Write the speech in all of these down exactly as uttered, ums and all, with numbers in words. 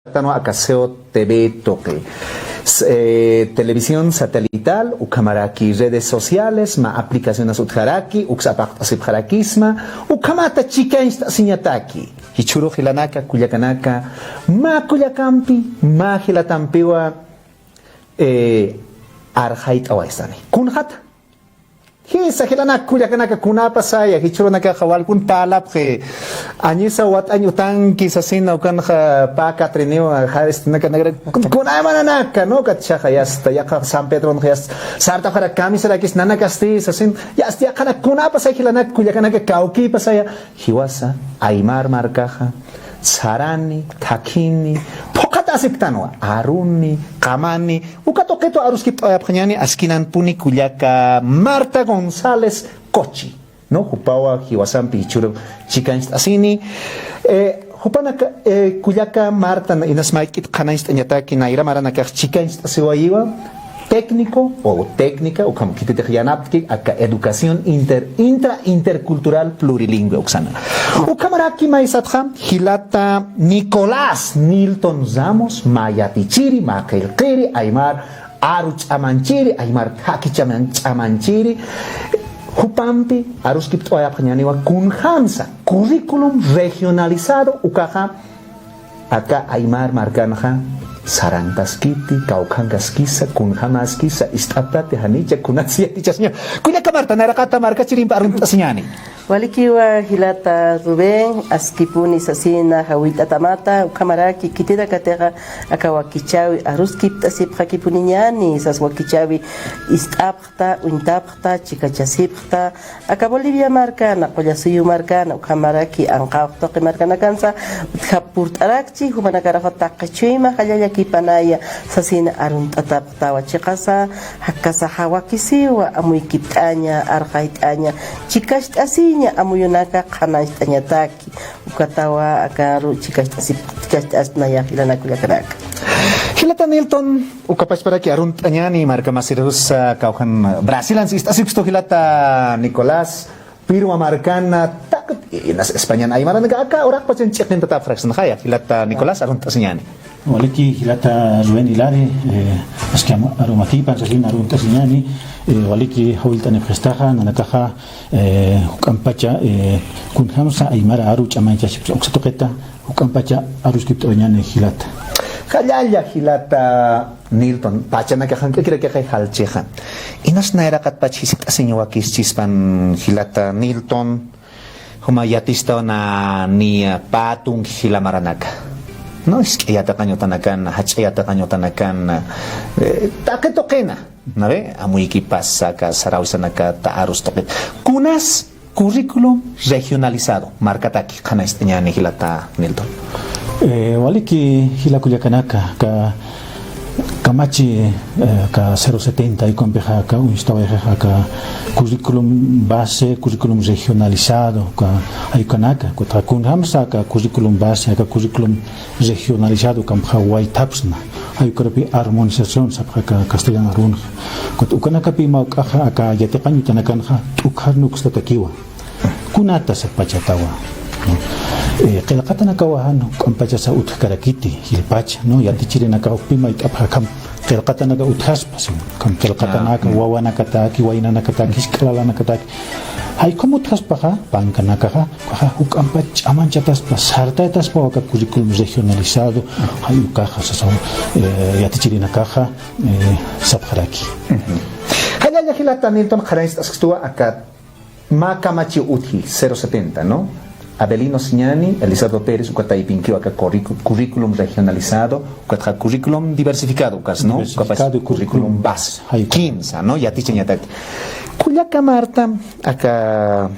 Tanwa aka C O T V tuqi. S-, eh, televisión satelital, ukhamaraki redes sociales, mä aplicaciones utjaraki, uks apaqt'asipxarakisma, ukhamata chikañcht'asiñataki. Jichhüru jilanaka, kullakanaka, mä kullakampi, mä jilatampiwa, eh, arxayt'awaysani. Kunxata. Jisa, jilanak kullakanaka, kunapasaya, jichhürunakaxa walkun parlapxi, añisa wat'añ utanki sasina, ukanxa pä Catriniwa, jaristi nakanakra, kun-, kunaymananaka, ¿no? Ukat jichhaxa yasta, yaqha San Pedronxa yasta, sartapxarak kamisarakis nanakasti sasin, yasta, yaqhanak kunapasay jilanak kullakanaka, kawkïpasaya, jiwasa, aymar markaxa, sarani, thakini, phuqhatasipktanwa, aruni, qamani, uka tuqitu aruskipt'awayapxañäni, askinanpuni kullaka Marta González Cochi, ¿no? Jupawa jiwasampi jichhüru chikañcht'asini. Eh, jupanaka, eh, kullaka Marta, inas mayk'it qhanañcht'añataki, nayra maranakax chikañcht'asiwayiwa, técnico o técnica, ukham khititix yanaptki, aka educación inter-, intra intercultural plurilingüe uksana. Ukhamaraki maysatxa, jilata Nicolás Nilton Ramos, mä yatichiri, mä qillqiri, aymar aru ch'amanchiri, aymar thaki ch'aman-, ch'amanchiri, jupampi aruskipt'awayapxañäniwa kunjamsa currículum regionalizado ukaxa aka aymar markanxa sarantaskiti, kawkhankaskisa, kunjamäskisa, ist'aptati, janicha, kunatsi yatichasiña. Kullaka Marta, nayraqata markachirimpi arunt'asiñäni. Walikiwa jilata Rubén, askipuni sasina jawillt'atamata, ukhamaraki khitirakatixa aka wakichäwi aruskipt'asipxakipuniñäni, sas wakichäwi ist'apxta, uñtapxta, chikachasipxta, aka Bolivia markana, Qullasuyu markana, ukhamaraki anqawx tuqi markanakansa utjapurt'arakchi, jumanakaraxa taqi chuyma jallalla kipanaya sasina arunt'atapxtawa. Chiqasa, jakasa jawakisiwa, amuykipt'aña, arxayt'aña, chikacht'asiña, amuyunaka qhanañcht'añataki, ukatawa akaru chikacht'asip-, chikacht'asnaya jilanak kullakanaka. Jilata Nilton, uka pachparaki arunt'añäni, markamasirus, ah, kawkhan Brasilansi ist'asikistu jilata Nicolás, pirwa markana, taqit, inas Españan aymaranaka, aka uraqpachan ch'iqintatapxaraksnxaya, jilata Nicolás, arunt'asiñäni. Waliki jilata Rubén Hilario, eh, aski arumakipan sasin arunt'asiñäni, eh, waliki jawillt'anipxistaxa, nanakaxa, eh, juk'ampacha, eh, kunjamsa aymar aru ch'amanchasipsa uksa tuqita, juk'ampacha aruskipt'awañäni jilata. Jallalla jilata Nilton, pachanakax jank'akirakixay jalchixa. Inas nayraqatpach jiskt'asiñ wakischispan jilata Nilton, juma yatistaw na niya pä tunki jila maranaka. No, jisk'a yatiqañ utanakan, jach'a yatiqañ utanakan, eh, taqi tuqina, ¿no ve? Amuykipasa aka sarawsanakata arus tuqit. Kunas currículum regionalizado markataki qhanañcht'añäni jilata Nilton. Eh, waliki jila kullakanaka, ka kamachi, eh, aka cero setenta, jaykumpixa aka uñstawayxixa aka currículum base, currículum regionalizado, aka jayukanaka, kutxa kunjamsa aka currículum base, aka currículum regionalizado, ukamxa waythapxsna, jayukarupi armonización sapxi aka castellano arunxa. Kut ukanakapi mawk'axa aka yatiqañ utanakanxa t'ukharnukstatakiwa. Kunata sapachatawa, ¿no? Eh, qillqatanakawa jan juk'ampachasa utjkarakiti, jilpacha, ¿no? Yatichirinakax ukpi mayt'apxi akham qillqatanaka utjaspa, ¿sí? Akham qillqatanaka, wawanakataki, waynanakataki, jisk'a lalanakataki. Jaykhum utjaspaxa, pankanakaxa, ukaxa juk'ampach ch'amanchataspa, sartaytaspawa aka currículum regionalizado, jay ukaxa, sasa, eh, yatichirinakaxa, eh, sapxaraki. Jallalla jilata Nilton, qhanañcht'askistuwa aka mä kamachiw utji, cero setenta, ¿no? Avelino Siñani, Elizardo Pérez, uka taypinkiw aka curricu-, currículum regionalizado, ukatxa currículum diversificado, ukas, ¿no? Diversificado y currículum base. Jay uka. Kimsa, ¿no? Yatichañataki. Kullaka Marta, aka,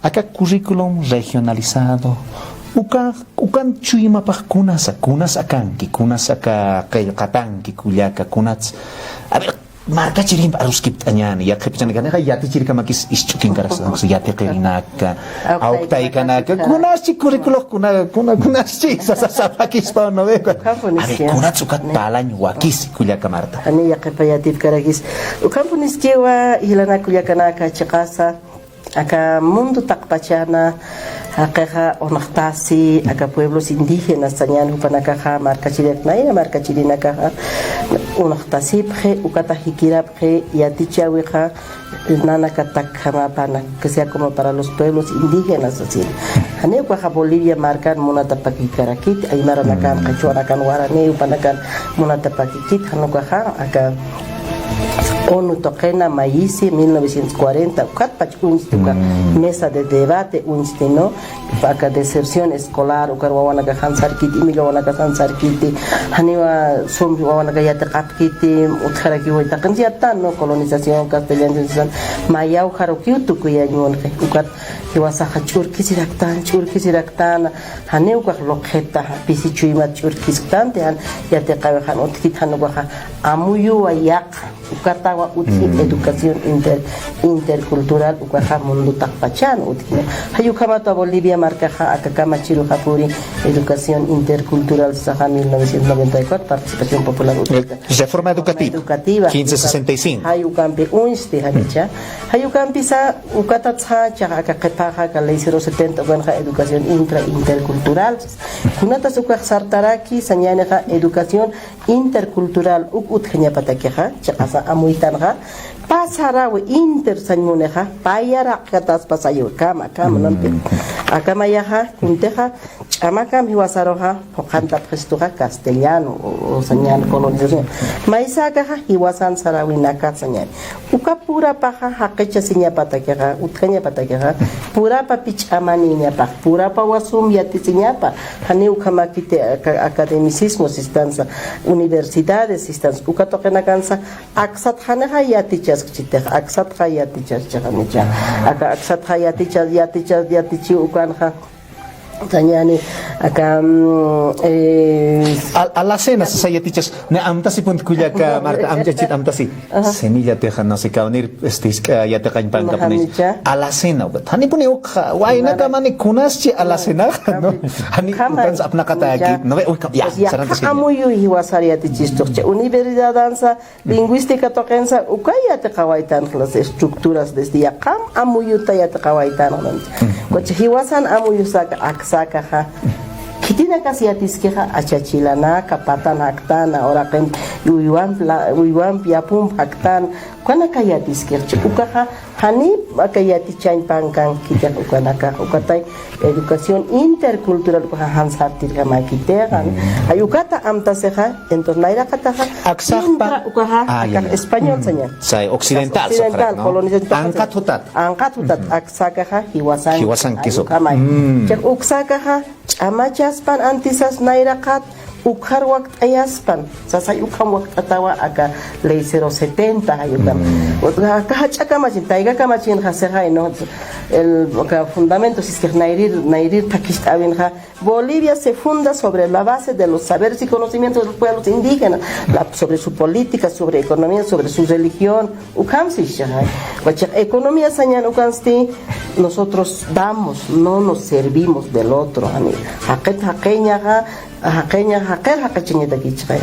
aka currículum regionalizado, uka, ukan chuymapax kunasa, kunas akanki, kunas aka qillqatanki, kullaka, kunats. A ver, markachirimpi aruskipt'añäni, yaqhipachanakanixa yatichirkamakis isch'ukinkaraksa, yatiqirinaka, awktaykanaka, kunaschi currículo, kuna, kuna, kunaschi, sasa, sapakispa, ¿no ve? A ver, kunats ukat parlañ wakisi, kullaka Marta. Jani yaqhipa yatipkarakis. Ukhampuniskiwa, jilanak kullakanaka, chiqasa, Aka mundo taqpachana, jaqixa unuqtasi, aka pueblos indígenas sañäni jupanakaxa, markachirinak nayra markachirinakaxa, unuqtasipxi, ukata jikirapxi, yatichäwixa, nanakatakjamapanak, que sea como para los pueblos indígenas, así. Janiw ukaxa Bolivia markan munatapakikarakit, aymaranakan, qhichwanakan, warani, jupanakan munatapakikit, jan ukaxa, aka ONU tuqina mayisi mil novecientos cuarenta, ukatpach uñsti uka mesa de debate uñsti, ¿no? Aka deserción escolar, ukar wawanaka jan sarkiti, imilla wawanaka jan sarkiti, janiwa sum wawanaka yatiqapkiti, utjarakiw taqinsi yattan, ¿no? Colonización, castellanización, mayawjarukiw tukuyañ munxi, ukat jiwasaxa ch'urkisiraktan, ch'urkisiraktan, janiw ukax luqhita, pisi chuymat ch'urkisktanti, jan yatiqawi jan utjkit, jan ukaxa amuyuwa yaqha, ukatawa utji educación inter-, intercultural, ukaxa mundo taqpachan utji. Jay ukhamat Bolivia markaxa aka kamachiruxa puri educación intercultural saxa mil novecientos noventa y cuatro, participación popular utjita. Reforma educativa. Educativa. Quince sesenta y cinco. Jay ukampi uñsti, janicha. Jay ukampisa, ukatatsa, chaxa aka qhipaxa, aka ley cero setenta, ukanxa educación intra intercultural. Kunatas ukax sartaraki, sañänixa educación intercultural uk utjañapatakixa, chiqasa amuytanxa, pä sarawi inter sañ munixa, payaraqataspa sayuwa, kama, kama, nampi. Akamayaxa, kuntixa, ch'amakam jiwasaruxa, phuqhantapxistuxa castellano, o, o sañäni colonización. Maysäkaxa, jiwasan sarawinaka sañäni. Uka purapaxa jaqichasiñapatakixa, utjañapatakixa, purapa pich'amaniñapa, purapa wasum yatisiñapa, janiw ukhamakiti aca-, academicismo sistansa, universidades sistansa, uka tuqinakansa, aksatxanixa yatichaskchitix, aksatxa yatichaschixanicha, aka aksatxa yaticha, yaticha, yatichi ukanxa, Sañäni, aka, mm, eh, Al-, alacena, sasa yatichas, na amtasipun kullaka, Marta, amtachit amtasi. Ajá. Semilla teja, no sé, kawnir, este, iska, yatiqañ pankapunix. Ajá, micha. Alacena, ukat. Janipuni ukxa, waynaka mani kunaschi alacena, ¿no? Jani, ukansa apnaqatäkit, ¿no ve? Uy, ka-, ya, pues ya, sarantasi. Amuyu jiwasar yatichistuqchi. Universidadansa, Lingüística tuqinsa, uka yatiqawaytan las estructuras desde yaqham amuyuta yatiqawaytan. Ujú. Kuchi jiwasan amuyusaka, aksakaxa. Khitinakas yatiskixa, achachilanaka, patan jaktana, uraqin uywamp la-, uywamp yapump jaktan, ukanaka yatiskixchi. Ukaxa, Jani aka yatichañ pankan khitix ukanakax, ukatay educación intercultural ukaxa jan sartirkamakitix, ¿no? Ay ukata amtasixa, entonces nayraqataxa, aksaxpa, intra ukaxa, ah, ya, aka ya, español sañäni. Say, occidental, occidental, ¿no? Colonización. Anqat jutat. Anqat jutat, aksakaxa, jiwasan. Jiwasan kisu. Ay ukamay. Chiq uksakaxa, ch'amachaspan antisas nayraqat, Ukxar wakt'ayaspan, sasay ukham wakt'atawa aka ley cero setenta, jay ukham. Aka jach'a kamachin, tayka kamachinxa sixay, ¿no? El, aka fundamento siskix nayrir, nayrir thakist'äwinxa, Bolivia se funda sobre la base de los saberes y conocimientos de los pueblos indígenas, la, sobre su política, sobre economía, sobre su religión, ukham sisixay. Wachix economía sañäni ukansti, nosotros damos, no nos servimos del otro, jani. Jaqit jaqiñaxa, Jaqiña, jaqir jaqichañatakichixay.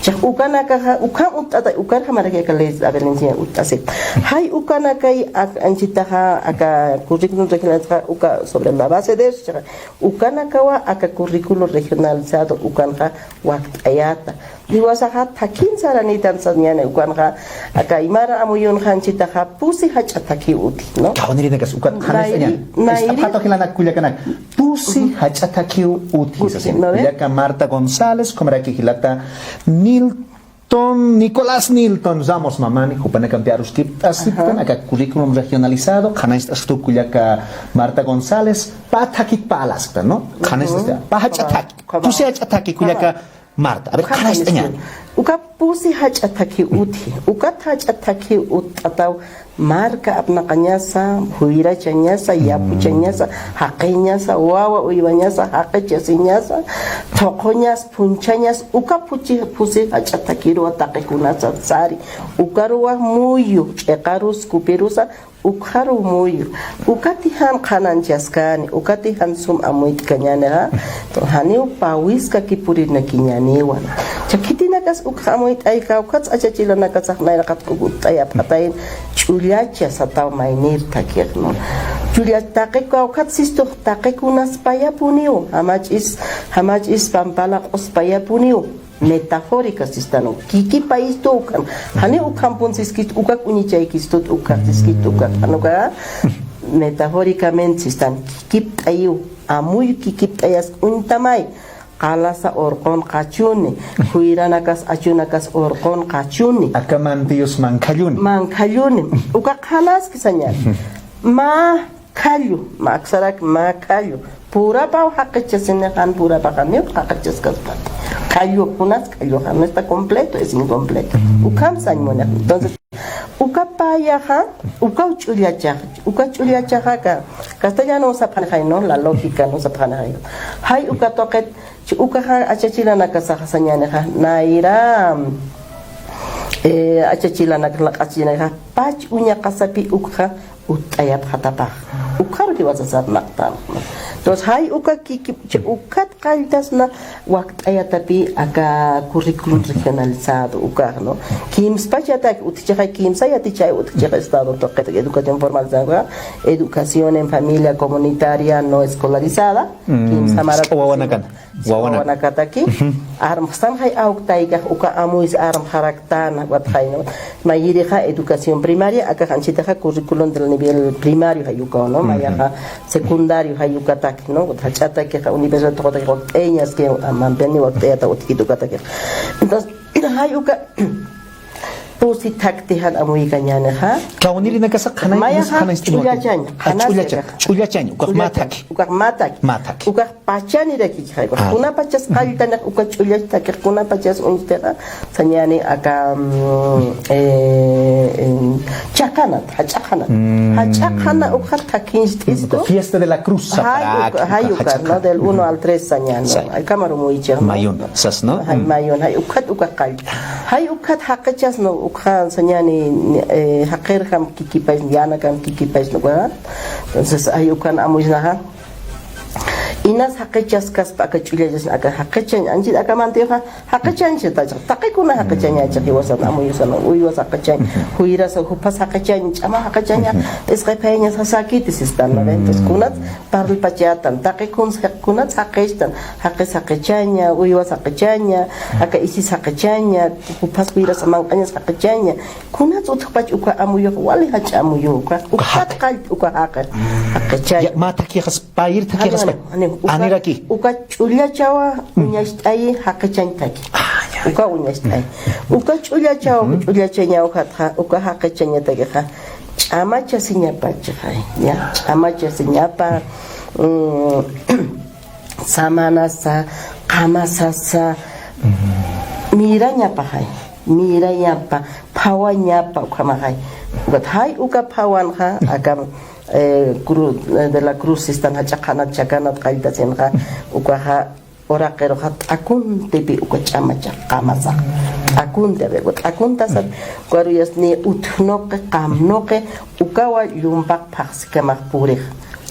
Chiq ukanakaxa, ukham utt'ata, ukarjamarak aka ley, a ver, enseña utt'asi. Jay ukanakay, ak-, anchitaxa, aka currículum regionalsa, uka sobre la base de eso, chiqa. Ukanakawa, aka currículo regionalizado, ukanxa, wakt'ayata. Jiwasaxa, thakin saranitan sañäni, ukanxa, aka aymar amuyunxa, anchitaxa, pusi jach'a thakhiw utji, ¿no? Kawanirinakas, ukat, jana nayri, sañäni. Nayri. Ist'apxata jilanak kullakanak. Pusi jach'a thakhiw utji, utji, sasin. ¿No ve? Kullaka Marta González, ukhamaraki jilata Nilton, Nicolás Nilton Ramos mamani, jupanakampi aruskipt'asiptan, aka currículum regionalizado, qhanañcht'astu kullaka Marta González, pä thakit parlasktan, ¿no? Qhanañcht'astu, pä jach'a thaki, pusi jach'a thaki, kullaka Marta, a ver, qhanañcht'añäni. Uka pusi jach'a thakhiw utji, ukat jach'a thakhiw utt'ataw, marka apnaqañasa, juyrachañasa, yapuchañasa, jaqiñasa, wawa uywañasa, jaqichasiñasa, thuquñas, phunchañas, uka pusi, pusi jach'a thakhiruwa taqikunasa sari, ukaruwa muyu, ch'iqarus, kupirusa, Ukxaruw muyu, ukati jan qhanañchaskani, ukati jan sum amuyt'kañänixa, janiw pawiskaki purinakiñäniwa. Chiq khitina Kas ukxa amuyt'ayka, ukxats achachilanakasax nayraqat utt'ayapxatayin, ch'ullacha sataw maynir thakix, ¿no? Ch'ullach taqi kawkhat sistux, taqi kunaspayapuniw, jamach'is, jamach'is pampalaq'uspayapuniw, metafórica sistan, kikipayistux ukan, jani ukhampun siskist, ukak uñichaykistut, ukak siskist, ukak, jan uka, metafóricamente sistan, kikipt'ayiw, amuy kikipt'ayas uñtamay, qalasa urqun qachuni, juyranakas achunakas urqun qachuni. Aka mantiyus mankhalluni. Mankhalluni. Uka qhanaski sañäni. Mä khallu, mä aksarak mä khallu. Purapaw jaqichasini, jan purapax janiw jaqichaskaspat. Khallu kunas, khallu jan no está completo, es incompleto. Ukham sañ munix. Entonces, uka payaxa, ukaw ch'ullachaxa, uka ch'ullachaxa aka, castellano sapxanixay, ¿no? La lógica, ¿no? Sapxanixay. Jay uka tuqit, chi ukaxa achachilanakasaxa sañänixa, nayra, eh, achachilanakax laq'achiñanixa, pach uñaqasapi ukxa utt'ayapxatapax. Ukxaru jiwasasar naqtan. Entonces, jay uka kiki, chi ukat qalltasna wakt'ayatapi aka currículum regionalizado ukax, ¿no? Kimspachataki utjchixay, kimsa yatichay utjchix estado tuqit educación formal, educación en familia comunitaria no escolarizada, kimsa mara wawanakana. Wawanakataki, armxsanxay awktaykix uka amuysa armxaraktäna, watxay, ¿no? Mayirixa educación primaria, akax anchhitaxa currículum del nivel primario jay ukaw, ¿no? Mayaxa secundario jay ukataki, ¿no? Jach'atakixa universidad tuqutakixa wakt'ayañaski, amampiani wakt'ayata utjkit ukatakix. Entonces, jay uka pusi thakti jan amuykañänixa. Kawnirinakasa qhanay, mayaxa qhanay ch'ullachaña, ah, qhanay ch'ullacha, ch'ullachaña, ukax mä thaki. Ukax mä thaki. Mä thaki. Ukax pachanirakixa, ukax kunapachas qalltanix uka ch'ullach thakix, kunapachas uñstixa, sañäni aka, mm, eh, em, chakanat, jach'a qhanat. Jach'a qhana ukxa thakincht'istu. Fiesta de la Cruz, jay uka, jay uka, ¿no? Del uno al tres sañäni, ¿no? Ay, kamaru muychix, ¿no? Mayun, sas, ¿no? Jay mayun, jay ukxat uka qallta. Jay ukxat jaqichas, ¿no? Ukxa sañäni, eh, jaqirjam kikipaysa, yänakam kikipaysa, ¿no? Entonces, jay ukan amuysnaxa. Inas jaqichaskaspa aka ch'ullachasna, aka jaqichañ, anchhit aka mantiyuxa, jaqichañ chitacha, taqikuna jaqichañacha, jiwasan, amuyusan, uywas jaqichañ, juyrasa, jupas jaqichañ, ch'ama jaqichaña, p'isqiphayañas sasäkiti sistan, ¿no? Entonces, kunats parlpachatan, taqi kunsa, kunats jaqichtan, jaqis jaqichaña, uywas jaqichaña, aka isis jaqichaña, jupas juyrasa manq'añas jaqichaña, kunats utjpach uka amuyux, wali jach'a amuyux, uka, uka qallta, uka jaqi, jaqichañ. Ya, mä thakixas Payir thakixaspa. Aniraki. Uka ch'ullachawa uñacht'ayi jaqichañ thaki. Uka uñacht'ayi. Uka ch'ullachawa, ch'ullachañaw jatxa, uka jaqichañatakixa. Ch'amachasiñapachixay, ya, ch'amachasiñapa, mm, samanasa, qamasasa, mirañapaxay, mirañapa, phawañapa, ukhamaxay. Ukat jay uka phawanxa, aka eh, cru-, eh, de la Cruz sistan jach'a qhanat chakanat qalltasinxa, ukaxa uraqiruxa t'akuntipi uka ch'amacha qamasa. T'akunti, a ver, t'akuntasat, ukaruyasni utjnuqi, qamnuqi, ukawa llumpaq phaxskamax purix.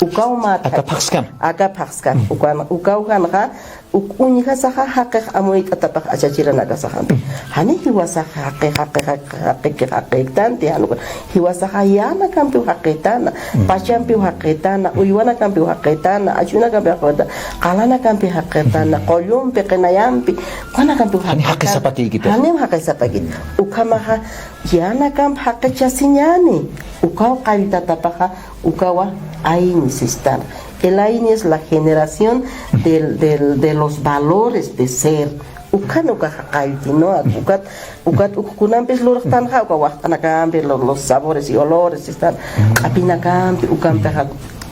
Ukaw mä aka phaxskam. Aka phaxskam. Ukan, ukaw janxa, Uk uñjasaxa jaqix amuyt'atapax achachiranakasaxampi. Jani jiwasax jaqi, jaqi, jaqi, jaqiki, jaqiktanti, jan uka. Jiwasaxa yänakampiw jaqitana, pachampiw jaqitana, uywanakampiw jaqitana, achunakampiw jaqitana, qalanakampiw jaqitana, qullumpi, qinayampi, ukanakampiw jaqitana. Jani jaqisapakïkiti. Janiw jaqisapakïti. Ukhamaxa yänakamp jaqichasiñäni. Ukaw qalltatapaxa, ukawa ayni sistan. El ayni es la generación del, del, de los valores de ser. Ukan uka jaqallti, ¿no? Ukat, ukat uk kunampis lurxtanxa, uka waxt'anakampi, lo-, los sabores y olores están, q'apinakampi, ukampixa.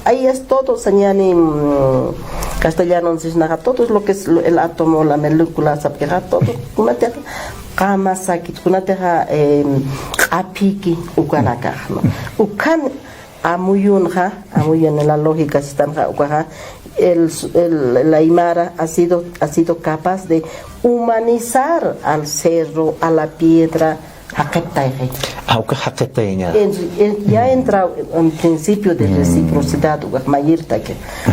Ahí es todo, sañäni, mm, castellano sisnaxa, todo lo que es lo, el átomo, la molécula, sapkixa, todo, kunatixa, qamasakit, kunatixa, em, q'apiki, ukanakax, ¿no? Ukan, Amuyunxa, amuyun en la lógica sistanxa, ukaxa, el, el, el aymara ha sido, ha sido capaz de humanizar al cerro, a la piedra, jaqiptayxi. Ah, uka jaqiptayaña. En, en, ya entra en principio de reciprocidad, ukax mayirtaki,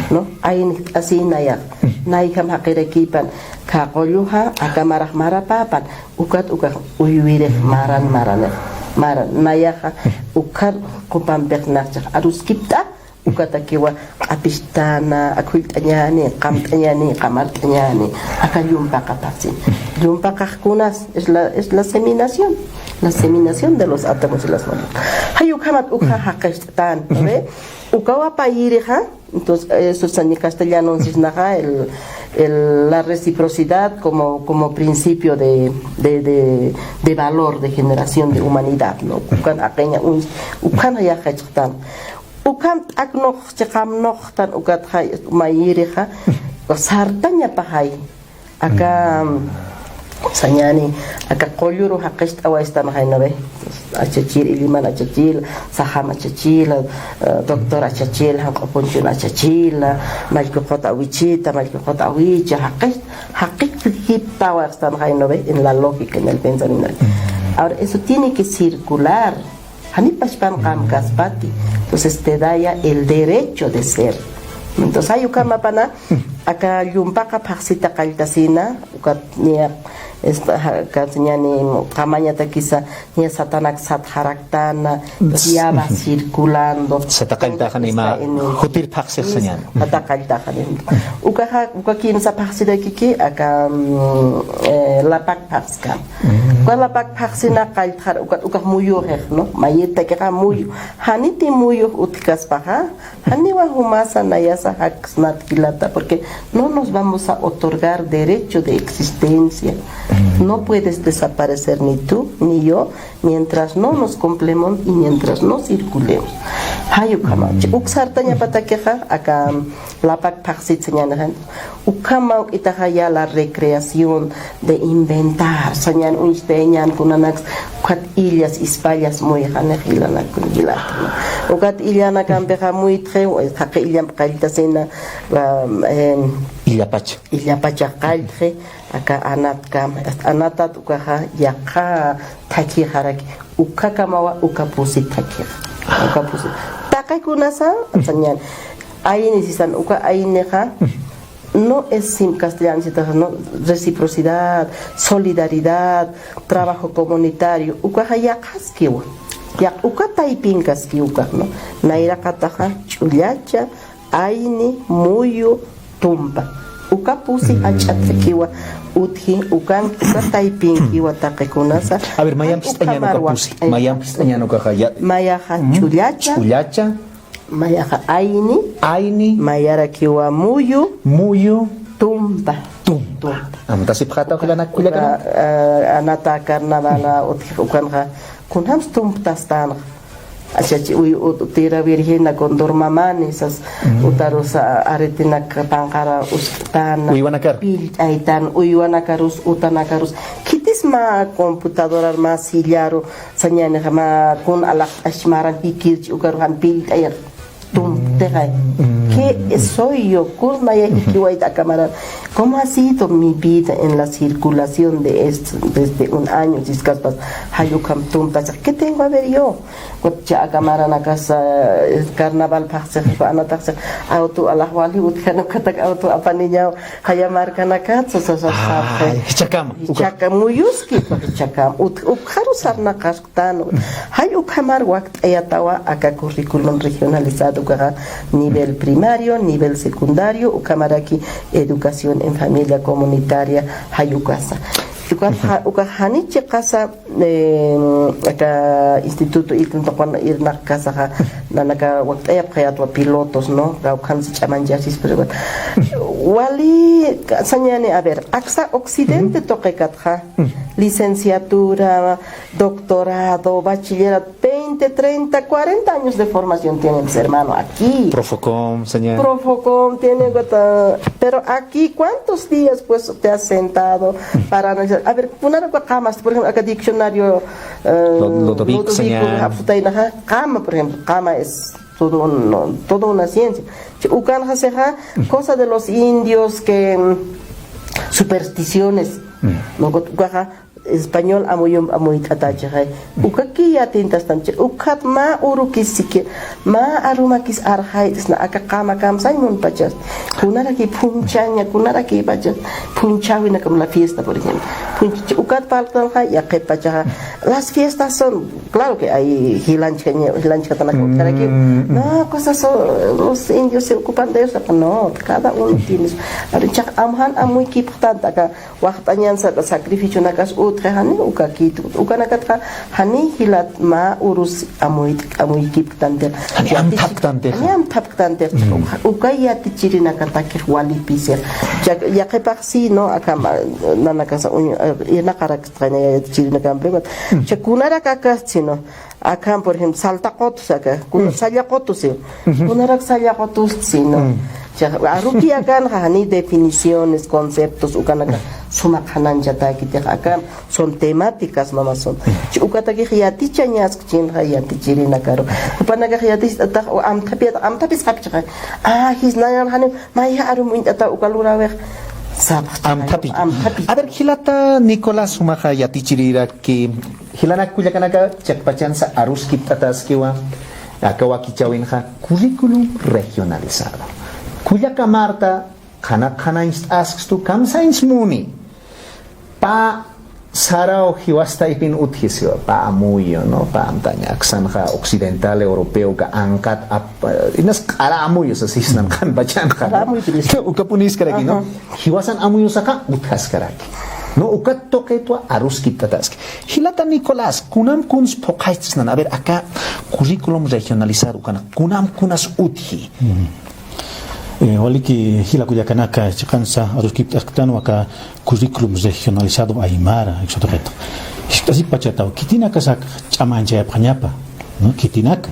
¿no? Ayin jik'asi naya, nayjam jaqirakipan, Kaqulluxa aka marax marapäpan, ukat ukax uywirix maran maranix, maran nayaxa ukhar qupampix naxchix aruskipt'a, ukatakiwa q'apistana, akhullt'añani, qamt'añani, qamart'añani, aka llumpaqapxsin. Llumpaqaxkunas es la, es la seminación, la seminación de los átomos y las moléculas. Jay ukhamat ukxa jaqist'tan, ¿no ve? Ukawa payirixa, entonces, eso saña castellano sisnaxa, el, el, la reciprocidad como, como principio de, de, de, de valor, de generación de humanidad, ¿no? Ukan aqeña un, ukan jaya jachtan. Ukan t'aknox, chiqamnoxtan, ukat jay, mayirixa, sartaña pajay. Aka, sañani, aka qulluru jaqist'awaystan jaynawe. Achachil, Iliman Achachil, Sajam Achachil, eh, doctor Achachil, Janq'u Punchun Achachil, Mallkuqut Awichita, Mallkuqut Awicha, jaqist, jaqist'awaystan jaynawe en la lógica, en el pensamiento. Ahora, eso tiene que circular. Jani pachpan qamkaspati. Entonces te da ya el derecho de ser. Entonces, jay ukhamapana, aka llumpaqa phaxsita qalltasina, ukat niya, esta, ja, aka sañani qamañatakisa, niya satanak satxaraktana, ya va circulando. Sata qalltaxa nima, jutir phaxsix sañani. Sata qalltaxa nima. Ukaxa, uka kimsa phaxsirakiki, aka, mm, eh, lapak phaxskam. Uka lapak phaxsina qalltxar, uka, uka muyuxix, ¿no? Mayitakixa muyu. Janiti muyux utjkaspaxa, janiwa jumasa nayasa jaksnat jilata, porque no nos vamos a otorgar derecho de existencia. No puedes desaparecer ni tú ni yo mientras no nos complememos y mientras no circulemos. Jay ukhama, uk sartañapatakixa, aka lapak phaxsit sañanixa, ukhama uk'itaxa ya la recreación de inventar, sañan uñstay ñan kunanaks, ukat illas, ispallas, muyxanix jilanakun jilat. Ukat illanakampixa muytxi, jaqi illamp qalltasina, em, illapacha. Illapacha qalltxi, aka anatkam, anatat ukaxa yaqha thakixaraki, ukhakamawa, uka pusi thakix. Uka pusi. Taqi kunasa, sañan. Ayni sisan, uka aynixa, no es sim castellano, sino, ¿no? Reciprocidad, solidaridad, trabajo comunitario, ukaxa yaqhaskiwa. Yaq, uka taypinkaskiwa ukax, ¿no? Nayraqataxa, ch'ullacha, ayni, muyu, tumpa. Uka pusi jach'a thakiwa utji, ukan, uka taypinkiwa taqi kunasa. A ver, mayamp ist'añan uka pusi, mayamp ist'añan ukaxa, ya. Mayaxa ch'ullacha. Ch'ullacha. Mayaxa ayni. Ayni. Mayarakiwa muyu. Muyu. Tumpa. Tumpa. Tumpa. Amtasipxata jilanak kullakana. Uka, eh, anata carnavala utji ukanxa, kunjams tumptastanxa. Achachi uy, ut-, utira virgina con dormamani sas, utarusa aretinak panqara usktan. Uywanakar. Pillt'aytan, uywanakarus, utanakarus. Khitis mä computadorar, mä sillaru, sañanixa mä kun alaxt'achi maran jikirchi ukaru jan pillt'ayar. Tumtixay. ¿Qué soy yo? Kun maya jikiwayta aka maran. ¿Cómo ha sido mi vida en la circulación de esto desde un año? Siskaspas, jay ukham tumtasa. ¿Qué tengo a ver yo? Kutcha aka maranakasa, eh, carnaval phaxsix, anataxsix, auto alaxwali utjana ukatak auto apaniñaw, jaya markanakat, sasa, sasa. Ay, jichhakama. Jichhakama, muyuski, jichhakama. Ut-, ukxaru sarnaqastan. Jay ukhamar wakt'ayatawa aka currículum regionalizado ukaxa nivel primario, nivel secundario, ukhamaraki educación en familia comunitaria, jay ukasa. Uka ja-, uka jani chiqasa, eh, aka instituto irnaqkasaxa, nanaka wakt'ayapxayatwa pilotos, ¿no? Kawkhansi ch'amanchasispa, pero wali sañani, a ver, aksa occidente tuqikatxa, licenciatura, doctorado, bachillerato, veinte, treinta, cuarenta años de formación tienen, pues, hermano, aquí. Profocom, señor. Profocom tiene, pero aquí, ¿cuántos días, pues, te has sentado para analizar? A ver, kunarak qama, por ejemplo, aka diccionario, eh, Lo-, Ludovico, Ludovico, señor. Hapsutaynaxa, qama, por ejemplo, qama es todo un, no, toda una ciencia. Ukanxa sixa, cosa de los indios que, mm, supersticiones. ¿No? Ukaxa, Español amuyump amuyt'atächixay. Ukaki yatintastan, ukat mä urukis siquiera, mä arumakis arxayt'sna, aka qama kamsañ munpachas. Kunaraki phunchaña, kunarakipachas phunchäwinakam la fiesta, por ejemplo. Phunch-, ukat parltanxa, yaqhip pachaxa, las fiestas son, claro que hay jilanchkaña, jilanchkatanaka utjarakiw. No, cosas son, los indios se ocupan de eso, no, cada uno tiene su. Ari, chaq amjan amuykipxtanta, aka waxt'añan sa-, sacrificionakas utji, jani ukakit, ukanakatxa jani jilat mä urus amuyt-, amuykipktantix. Jani amthapktantix. Jani amthapktantix. Uka yatichirinakatakix walipisix. Chaq yaqhipax sí, ¿no? Aka ma-, nanakasa uñ-, eh, irnaqarakstxaña yatichirinakampi, ¿no? Chaq kunarak akas, sino Akham, por ejemplo, salta qotus aka, kuna salla qotus, ¿sí? Kunarak salla qotus, sino. Aruki akan, jani definiciones, conceptos, ukanaka suma qhanañchatäkitix akan, son temáticas, mama, son. Chi ukatakix yatichañaskchinxa, yatichirinakaru. Jupanakax yaticht'atax, o amthapiyat, amthapisxapchixay. Ah, jisnayan jani, mayja arum uñt'ata uka luräwix. Sapxchixay, amthapi. Amthapi. A ver, jilata Nicolás, jumaxa yatichiriraki, jilanak kullakanaka, chiqpachansa aruskipt'ataskiwa, aka wakichäwinxa currículum regionalizado. Kullaka Marta, qhana qhanañcht'askstu, kamsañs muni. Pä saraw jiwas taypin utjisiwa, pä amuyu, ¿no? Pä amtaña, aksanxa occidental europeo, ka anqat ap-, inas q'ara amuyu, sasisnan qhanpachanxa, ¿no? Q'ara amuyu, pero ukapunïskaraki, ¿no? Jiwasan amuyusaxa utjaskaraki. No, ukat tuqitwa aruskipt'ataski. Jilata Nicolás, kunam kuns phuqhaysnan, a ver, aka currículum regionalizado ukanak, kunam kunas utji. Eh, waliki jila kullakanaka, chiqansa aruskipt'asktanwa aka currículum regionalizado aymara, jiksutaqit. Jiskt'asipachataw, khitinakasak ch'amañchayapxañapa, ¿no? Khitinaka.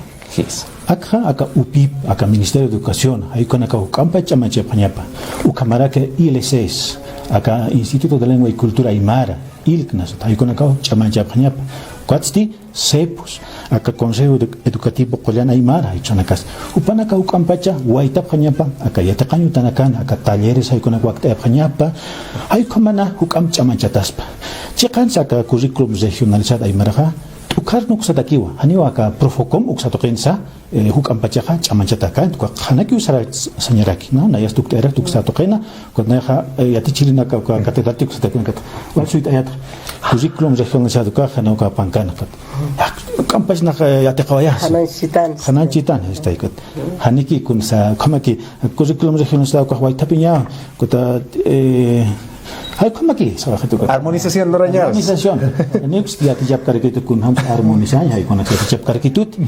Akxa, aka UPIP, aka Ministerio de Educación, jay ukanakaw juk'ampa ch'amañchayapxañapa. Ukhamaraki ILCs, aka Instituto de Lengua y Cultura Aymara, ILCNAS, jay ukanakaw ch'amañchayapxañapa. Ukatsti, CEPUS, aka Consejo Edu-, Educativo Qullan Aymara, jay uksanakas. Jupanakaw juk'ampacha waytapxañapa, aka yatiqañ utanakan, aka talleres jay ukanak wakt'ayapxañapa, jay ukhamana juk'amp ch'amañchataspa. Chiqansa aka currículum regionalizado aymaraxa, t'ukharnuk satakiwa, janiwa aka Profocom uksa tuqinsa, eh, juk'ampachaxa ch'amañchatakan, tuka qhanakiw sara sañaraki, ¿no? Nayas tukt'ayrak tuksa tuqina, ukat nayaxa, eh, yatichirinaka, uka catedrático satakiwa, ukat wal suyt'ayat, currículum regionalizado ukaxa, janiw uka pankana, ukat. Juk'ampachnax, eh, yatiqawayas. Qhanañchitan. Qhanañchitan, está, ukat. Janiki kunsa, ukhamaki, currículum regionalizado ukax waythapiña, ukat, eh, jay ukhamaki, sawaxitu, ukat. Armonización lurañas. Armonización. Nix yatichapkarakitut kunjams armonizañ, jay ukanak yatichapkarakitut.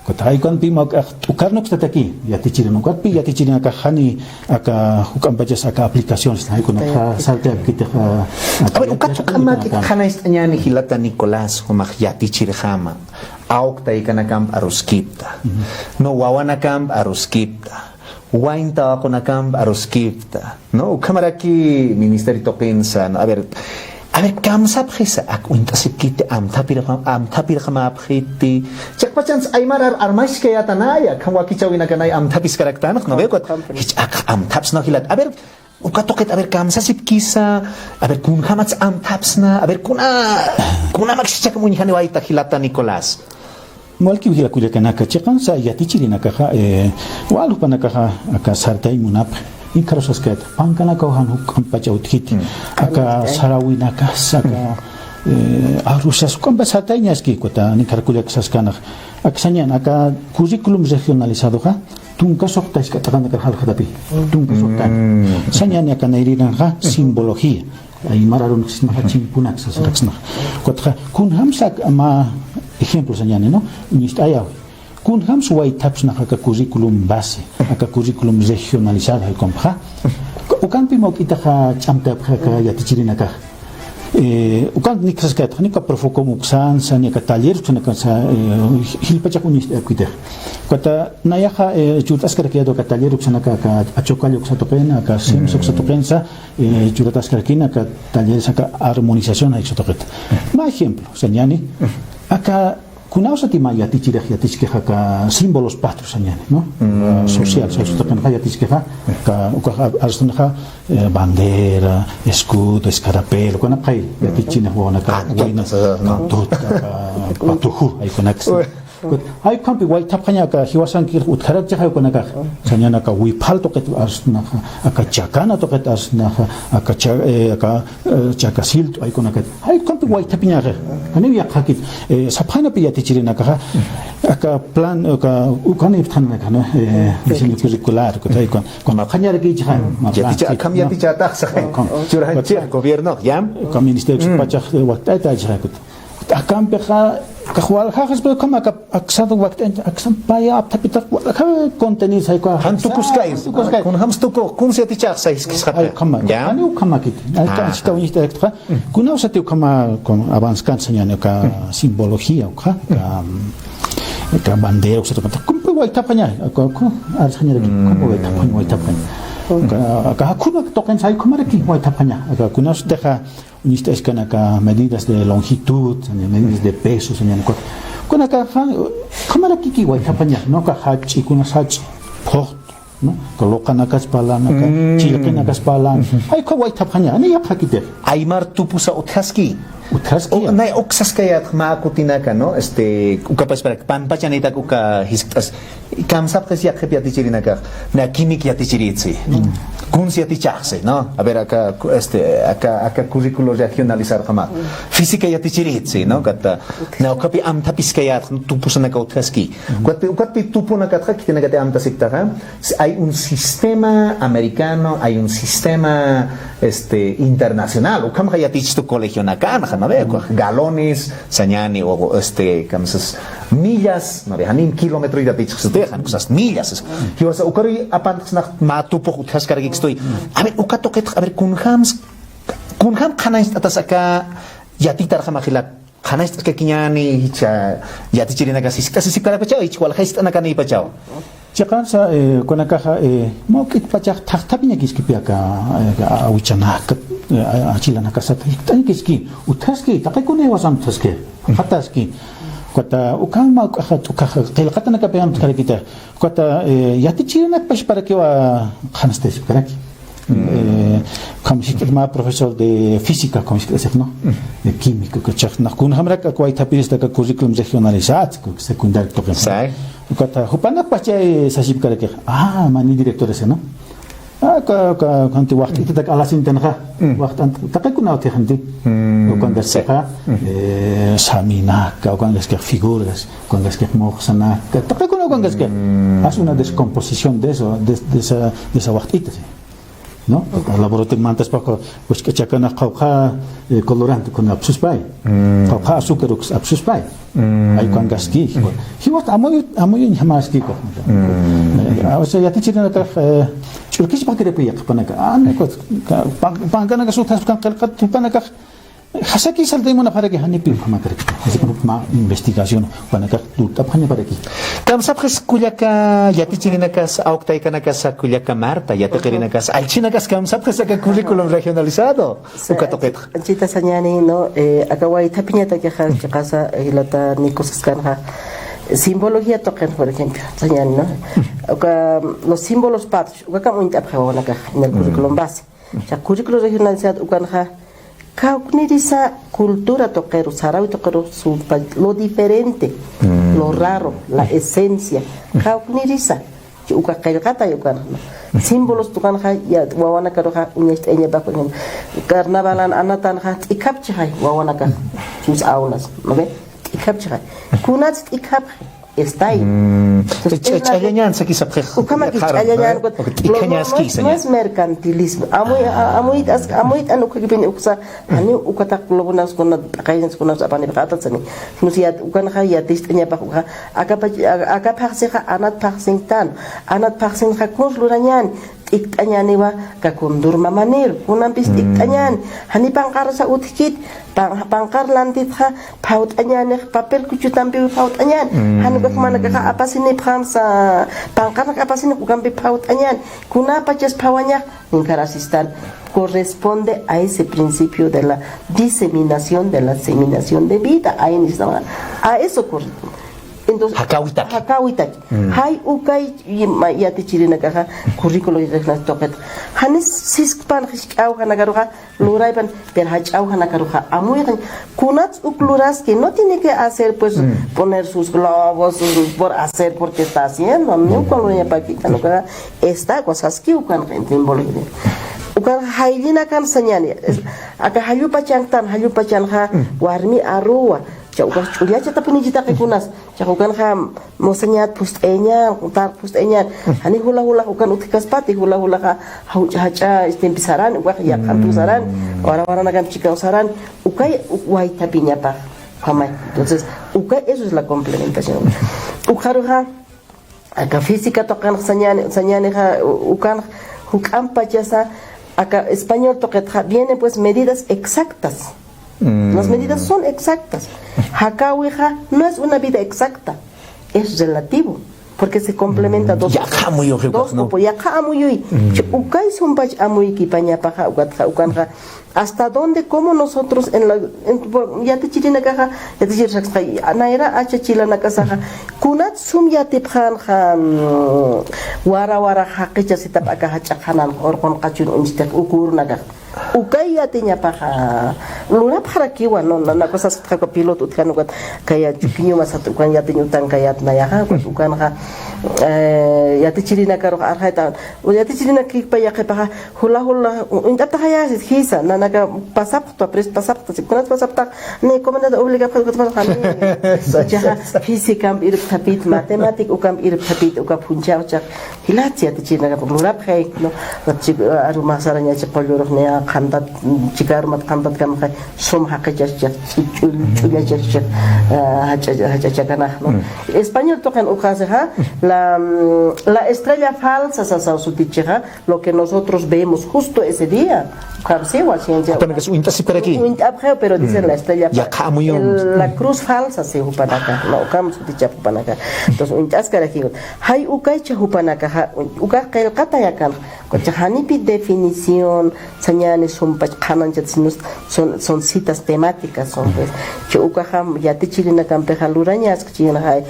Ukat jay ukampi mä t'ukharnuk sataki, yatichirin ukatpi, yatichirinakax jani aka juk'ampachas aka aplicaciones, jay ukanak sartayapkitix, a ver, ukat juk'amaki qhanañcht'añäni jilata Nicolás, jumax yatichirjama, awk taykanakamp aruskipta, no, wawanakamp aruskipta, wayn tawaqunakamp aruskipta, ¿no? Ukhamaraki ministerio tuqinsa, ¿no? A ver, a ver, kamsapxisa, ak uñt'asipkiti, amthapirxa-, amthapirxamäpxiti. Chiqpachans aymar ar-, armaskayätanaya, akham wakichäwinakanay amthapiskaraktanx, ¿no? Ve, ukat, jich ak amthapsna jilat. A ver, uka tuqit, a ver, kamsasipkisa, a ver, kunjamats amthapsna, a ver, kuna, kunamak sichhakam uñjaniwayta jilata Nicolás. Walkiw jila kullakanaka, chiqansa yatichirinakaxa, eh, wal jupanakaxa, aka sartay munapxi, inkarusaskayat, pankanakaw jan juk'ampacha utjiti, aka sarawinakas, aka, eh, arusas juk'ampa sartayñaski, ukat, ninkar kullak saskanax, aksañan, aka currículum regionalizadoxa, tunka suxta jisk'a t'aqanakar jaljatapi, tunka suxta. Sañani aka nayrinanxa, simbología. Aymar arunksismaxa chimpunak sasaraksnaxa. Ukatxa, kunjamsa mä ejemplo sañani, ¿no? Uñist'ayawi. Kunjams waythapsnaxa aka currículum base, aka currículum regionalizado jay ukampxa. Ukampi mawk'itaxa ch'amtayapxi aka yatichirinakax. Eh, ukan niksaskayatxa, ni aka Profocom uksansa, ni aka taller uksanakasa, eh, jilpachax uñist'ayapkitix. Ukata nayaxa, eh, churt'askarakiyat aka taller uksanaka, aka Achokalla uksa tuqin, aka SIMS uksa tuqinsa, eh, churataskarakïn aka talleres aka armonización jay uksa tuqit. Mä ejemplo, sañani, aka Kunawsati mä yatichirix yatichkixa aka símbolos patrios sañäni, ¿no? Ah, social, social, taqinxa yatichkixa, aka, ukax arst'anxa, eh, bandera, escudo, escarapela, ukanakay yatichinix wawanaka, wayna, katuta, aka, patuju, ay ukanaksa. Ay ukhampi waythapxaña aka jiwasankir utjarakchixay ukanakax. Sañäni aka wipal tuqit arst'anxa, aka chakana tuqit arst'anxa, aka cha-, eh, aka, eh, chaka silt'u ay ukanakay. Ay ukhampi waythapiñaxa. Janiw yaqhakit, eh, sapxanapi yatichirinakaxa. Aka plan, aka, ukan ipthanakax, ¿no? Eh, diseño curricular, ukat ay ukan, ukan mapxañarakichixay, mapxañ. Yaticha, akham yatichataxsa. Ukan. Churanachixa gobierno, ¿ya? Ukan ministerio pachax, eh, wakt'aytaychixay ukat. Akampixa, kax waljaxas, pero ukham aka, aksat wakt'añ, aksam paya apthapitax, walja contenido sayku. Jan tukuskay. Jan tukuskay. Kunjams tuku, kuns yatichaxsa jiskisxapxi. Ay, ukhama. Ya. Ani ukhamakit. Ay, ukhama, kunawsati ukhama, con avance kan sañäni aka simbología, uka, aka, aka bandera, uksata, kumpi waythapxaña, aka, aka, arsañaraki, kumpi waythapxaña, waythapxaña. Aka, aka, kuna tuqin say ukhamaraki, waythapxaña. Aka, kunawsatixa, uñist'askan aka medidas de longitud, medidas de peso, sañäni ukat. Kunaka, ja, ukhamaraki waythapaña, ¿no? Aka jach'i, kuna jach'i, phuqtu, ¿no? Aka luqanakas parlan, aka chillqinakas parlan. Ay, uka waythapaña, ani yaqhakitix. Aymar tupusa utjaski. Utjaski. O, nay uksaskayät mä kutinaka, ¿no? Este, ukapas para panpachanïtak uka jiskt'as. Kamsapxis yaqhip yatichirinakax, na químic yatichirïtsi. Kuns yatichaxsi, ¿no? A ver, aka, este, aka, aka currículo regionalizar jama. Física yatichirïtsi, ¿no? Kata, na ukhapi amthapiskayät, tupusanaka utjaski. Ukatpi, ukatpi tupunakatxa, khitinakati amtasipktaxa, hay un sistema americano, hay un sistema, este, internacional. Ukhamxa yatichistu colegionakanxa, ¿no ve? Galones, sañäni, o, este, kamsas, millas, ¿no ve? Janin kilómetro yatichxsutix, jan uksas millas. Jiwasa, ukaruy apantxsnax mä tupux utjaskarakikstuy. A ver, uka tuqitx, a ver, kunjams, kunjam qhanañcht'atas aka yatitarjamax jila, qhanañcht'askakiñäni, jichha yatichirinakas jiskt'asisipkarakpachaw, jichha walja jiskt'anakanïpachaw. Chiqansa, eh, kunakaxa, eh, mä juk'it pachax thaqthapiñakiskipi aka, eh, awichanaka, eh, achilanakasat, jiskt'añakiski, utjaski, taqi kuna jiwasan utjaski, jataski. Ukat, ukham mä juk'axa, ukaxa, qillqatanakapi amtkarakita. Ukat, eh, yatichirinakpax parakiwa qhanastasipkaraki. Eh, ukham jiskt'at mä profesor de física, ukham jiskt'asip, ¿no? De química, ukachax, nax kunjamarak aka waythapirista aka currículum regionalizado, secundaria tuqin. Ukat, jupanakpax chay sasipkarakix, ah, mani director ese, ¿no? Ah, uka, uka, ukanti waqt'itatak alasintanxa, waqt'ant, taqi kuna utjixanti. Ukankaskixa, eh, saminaka, ukankaskix figuras, ukankaskix muxsanaka, taqi kuna ukankaskix. Hace una descomposición de eso, de, de esa, de esa waqt'ita, sí. ¿No? Laboratorio mantaspax, pues, chakanax qawqha, eh, colorante kuna apsuspay. Qawqha azúcar uks apsuspay. Ay ukankaski. Jiwat amuy, amuy uñjamaski. Eh, o sea, yatichirinakax, eh, ch'urkichpakirapi yaqhipanaka. Ah, no, pues, ka-, pan-, pankanakax utjaspan qillqat, panakax, jasaki saltaymunapxaraki janipi ukhamakarakta. Así como mä investigación, panakax tut'apxañaparaki. Kamsapxis kullaka yatichirinakas, awk taykanakasa, kullaka Marta, yatiqirinakas, allchhinakas kamsapxis aka currículum regionalizado. Uka tuqitxa. Chita sañäni, ¿no? Eh, aka waythapiñatakixa, chiqasa, eh, jilata Nico saskanxa, simbología tuqin, por ejemplo, sañäni, ¿no? Uka, los símbolos patrios, ukakam uñt'apxi wawanakax, en el currículum base. O sea, currículo regionalizado ukanxa, kawknirisa cultura tuqiru, sarawi tuqiru, supa, lo diferente, lo raro, la esencia, kawknirisa. Uka qillqatay ukan. Símbolos tuqinxa, ya, wawanakaruxa, uñacht'ayañapax, por ejemplo, carnavalan anatanxa, t'ikhapchixay, wawanakax, sus aulas, ¿no ve? T'ikhapchixay. Kunats t'ikhapxi. Está ahí. Entonces, es la ch'allañan, saki sapxix. Ukhamaki ch'allañan, no es mercantilismo. Amuyt'an ukhakipin uksa, janiw ukataq globonas kuna, t'aqayanas kuna apanipxatatsani. Sino si ukanxa yaticht'añapax ukxa, aka phaxsixa anat phaxsintan, anat phaxsinxa kuns lurañan, t'ikt'añäniwa, aka Condor Mamaniru, kunampis t'ikt'añäni, jani panqarsa utjkit, pan-, panqar lantitxa, phawt'añänix, papel kuchutampiw phawt'añäni, jan ukax jumanakaxa apasinipxamsa, panqarnak apasinix ukampi phawt'añäni, kunapachas phawañax, inkarasistan, corresponde a ese principio de la diseminación, de la seminación de vida, ahí necesitamos, a eso corresponde. Entonces, jakäwitaki. Jakäwitaki. Jay ukay yatichirinakaxa, currículo yatichirinakaxa tuqit. Jani siskpan jisk'awjanakaruxa, luraypan, pero jach'awjanakaruxa amuyxañ. Kunats uk luraski, no tiene que hacer, pues, poner sus globos, sus, por hacer, porque está haciendo. Ni ukan lurañapaki, ukan ukaxa, está, cosas que ukan, en símbolo. Ukan jayllinakan sañani. Aka jallupachantan, jallupachanxa, warmi aruwa. Cha ukax ch'ullachatapunichitaqi kunas. Cha ukanxa musañat phust'ayañan, tar phust'ayañan. Jani jula jula ukan utjkaspati, jula julaxa jach'a, jach'a, este, empezaran, ukax yaqhantu saran, wara waranakamp chikaw saran, ukay, uk waythapiñapax, jamay. Entonces, ukay, eso es la complementación. Ukxaruxa, aka física tuqinx sañani, sañanixa, u-, ukanx, juk'amp pachasa, aka español tuqitxa, vienen pues medidas exactas. Las medidas son exactas. Jakäwixa no es una vida exacta, es relativo, porque se complementa dos cosas. Yaqha amuyuy, dos, ¿no? Yaqha amuyuy. Ukay sumpach amuykipañapaxa, ukatxa, ukanxa, hasta dónde, cómo nosotros en la, en, por, yatichirinakaxa, yatichir saksxa, nayra acha chilanakasaxa, kunat sum yatipxänxa, mm, wara wara jaqichasitap aka jach'a qhanan urqun qachun uñchtix uka urunakax. Ukay yatiñapaxa, lurapxarakiwa, no, na, na cosas que piloto utjan ukat, kaya chukiñuma sat ukan yatiñ utankayät nayaxa, ukat ukanxa, eh, yatichirinakarux arxayta, yatichirinak kikpa yaqhipaxa, jula, jula, uñt'aptaxayäsit, jisa, nanaka pasapxta, pres pasapxta, si kunas pasaptax, ni comunidad obligada, ukat pasapxta, ni, uchaxa, físicamp irptapit, matemática ukamp irptapit, uka phunchhaw chax, Jilat yatichirinakap lurapxi, ¿no? Chik, arumax sarañachi qullurux niya qhantat, chika arumat qhantatkamxa sum jaqichaschi, ch'ull-, ch'ullachaschi, ah, jach'a-, jach'achakanax, ¿no? Español tuqin ukhasixa, la, mm, la estrella falsa sasaw sutichixa, lo que nosotros vemos justo ese día. Ukham siwa, ciencia. Ukham uñt'asipkaraki. Uñt'apxiw, pero dicen la estrella falsa. Yaqha amuyum. El, la cruz falsa, si jupanaka, ¿no? Ukham sutichap jupanaka. Entonces, uñt'askarakiw. Jay ukaycha jupanakaxa, ukax qillqatayakan, ukax janipi definición, sañani sumpach qhanañchat, sino son, son citas temáticas, son, pues. Chi ukaxa yatichirinakampixa lurañaskchïnxay,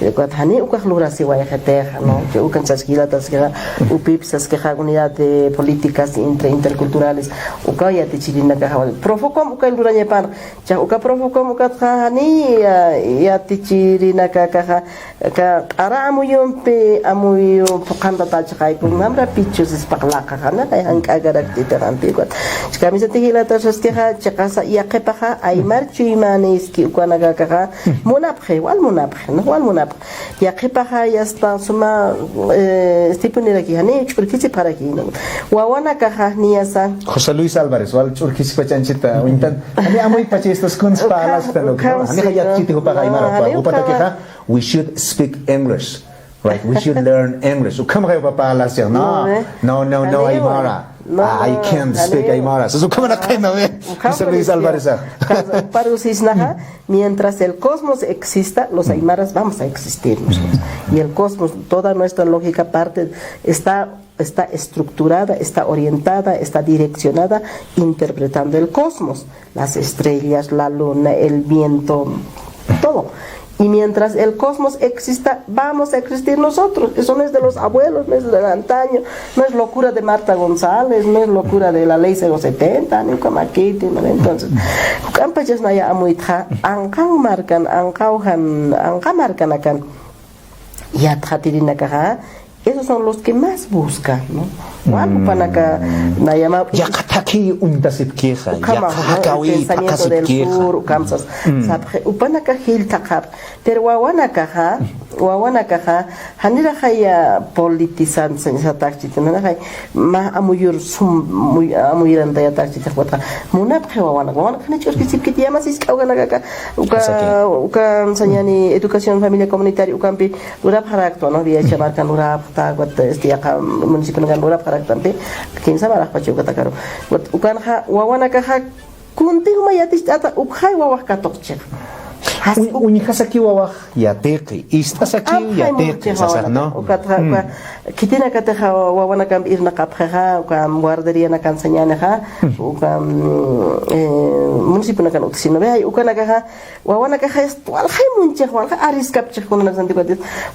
ukat jani ukax lurasiwayxitixa, ¿no? Chi ukan saskirataskixa, upip saskixa, unidad de políticas inter-, interculturales, uka yatichirinakaxa, Profocom uka lurañapan, Cha uka Profocom ukatxa jani, ah, yatichirinakakaxa, aka q'ara amuyumpi, amuyu phuqhantatachxay, kunamrapichus ispaqlaqaxa, naqay jank'akarakchitixampi ukat. Chika misatix jilatasaskixa, chiqasa yaqhipaxa, aymar chuymaniski ukanakakaxa, munapxi, wal munapxi, ¿no? Wal munapxi. Yaqhipaxa, ya está, suma, eh, stipuniraki, jani ch'urkisipxaraki, ¿no? Wawanakaxa, niyasa. José Luis Álvarez, wal ch'urkisipachanchita, uñtan. Jani amuypachista kunsa parlastan, ¿no? Jani jayatchiti jupaxa aymara, jupatakixa, we should speak English. Right? We should learn English. Ukhamaxa jupa parlasiya, no, no, no, no, aymara. I can't speak aymara. Sas ukhamaraki, ¿no? José Luis Álvarez. Parusisnaxa, mientras el cosmos exista, los aymaras vamos a existir nosotros. Y el cosmos, toda nuestra lógica parte, está, está estructurada, está orientada, está direccionada, interpretando el cosmos, las estrellas, la luna, el viento, todo. Y mientras el cosmos exista, vamos a existir nosotros. Eso no es de los abuelos, no es de antaño, no es locura de Marta González, no es locura de la ley cero setenta, ni ukamakiti, ¿no? Entonces, ukampachas naya amuytxa, anqan markan, anqawjan, anqa markanakan yatxatirinakaxa, esos son los que más buscan, ¿no? Wal jupanaka nayama. Yaqha thakhiy uñtasipkixa, yaqha jakäwiy thaqhasipkixa. Ukamsas, sapxi, upanaka jillt'aqap. Pero wawanakaxa, Wawanakaxa janiraxaya politizansatakchiti, nanakaxay mä amuyur sum, muy, amuyurantayatakchiti, juk'atxa munapxi wawanaka, wawanaka jani ch'urkisipkiti, yamasisk'a ukanakaka, uka, uka sañani educación familia comunitaria ukampi lurapxarakta, ¿no? Viacha markan lurapxta, ukat, este, yaqha municipionakan lurapxaraktampi, kimsa maraqpacha ukatakaru. Ukat ukanxa wawanakaxa kuntiw mä yaticht'ata ukxay wawax katuqchixa. Uñ-, uñjasaki wawax yatiqi, ist'asaki yatiqi, sasax, ¿no? Ukatxa, uka, khitinakatixa wawanakamp irnaqapxixa, uka guarderíanakan sañänixa, uka, mm, eh, municipionakan utjsina. Ve, ay, ukanakaxa, wawanakaxa, est-, walxay munchix, walxay arriskapchix kunanaksanti,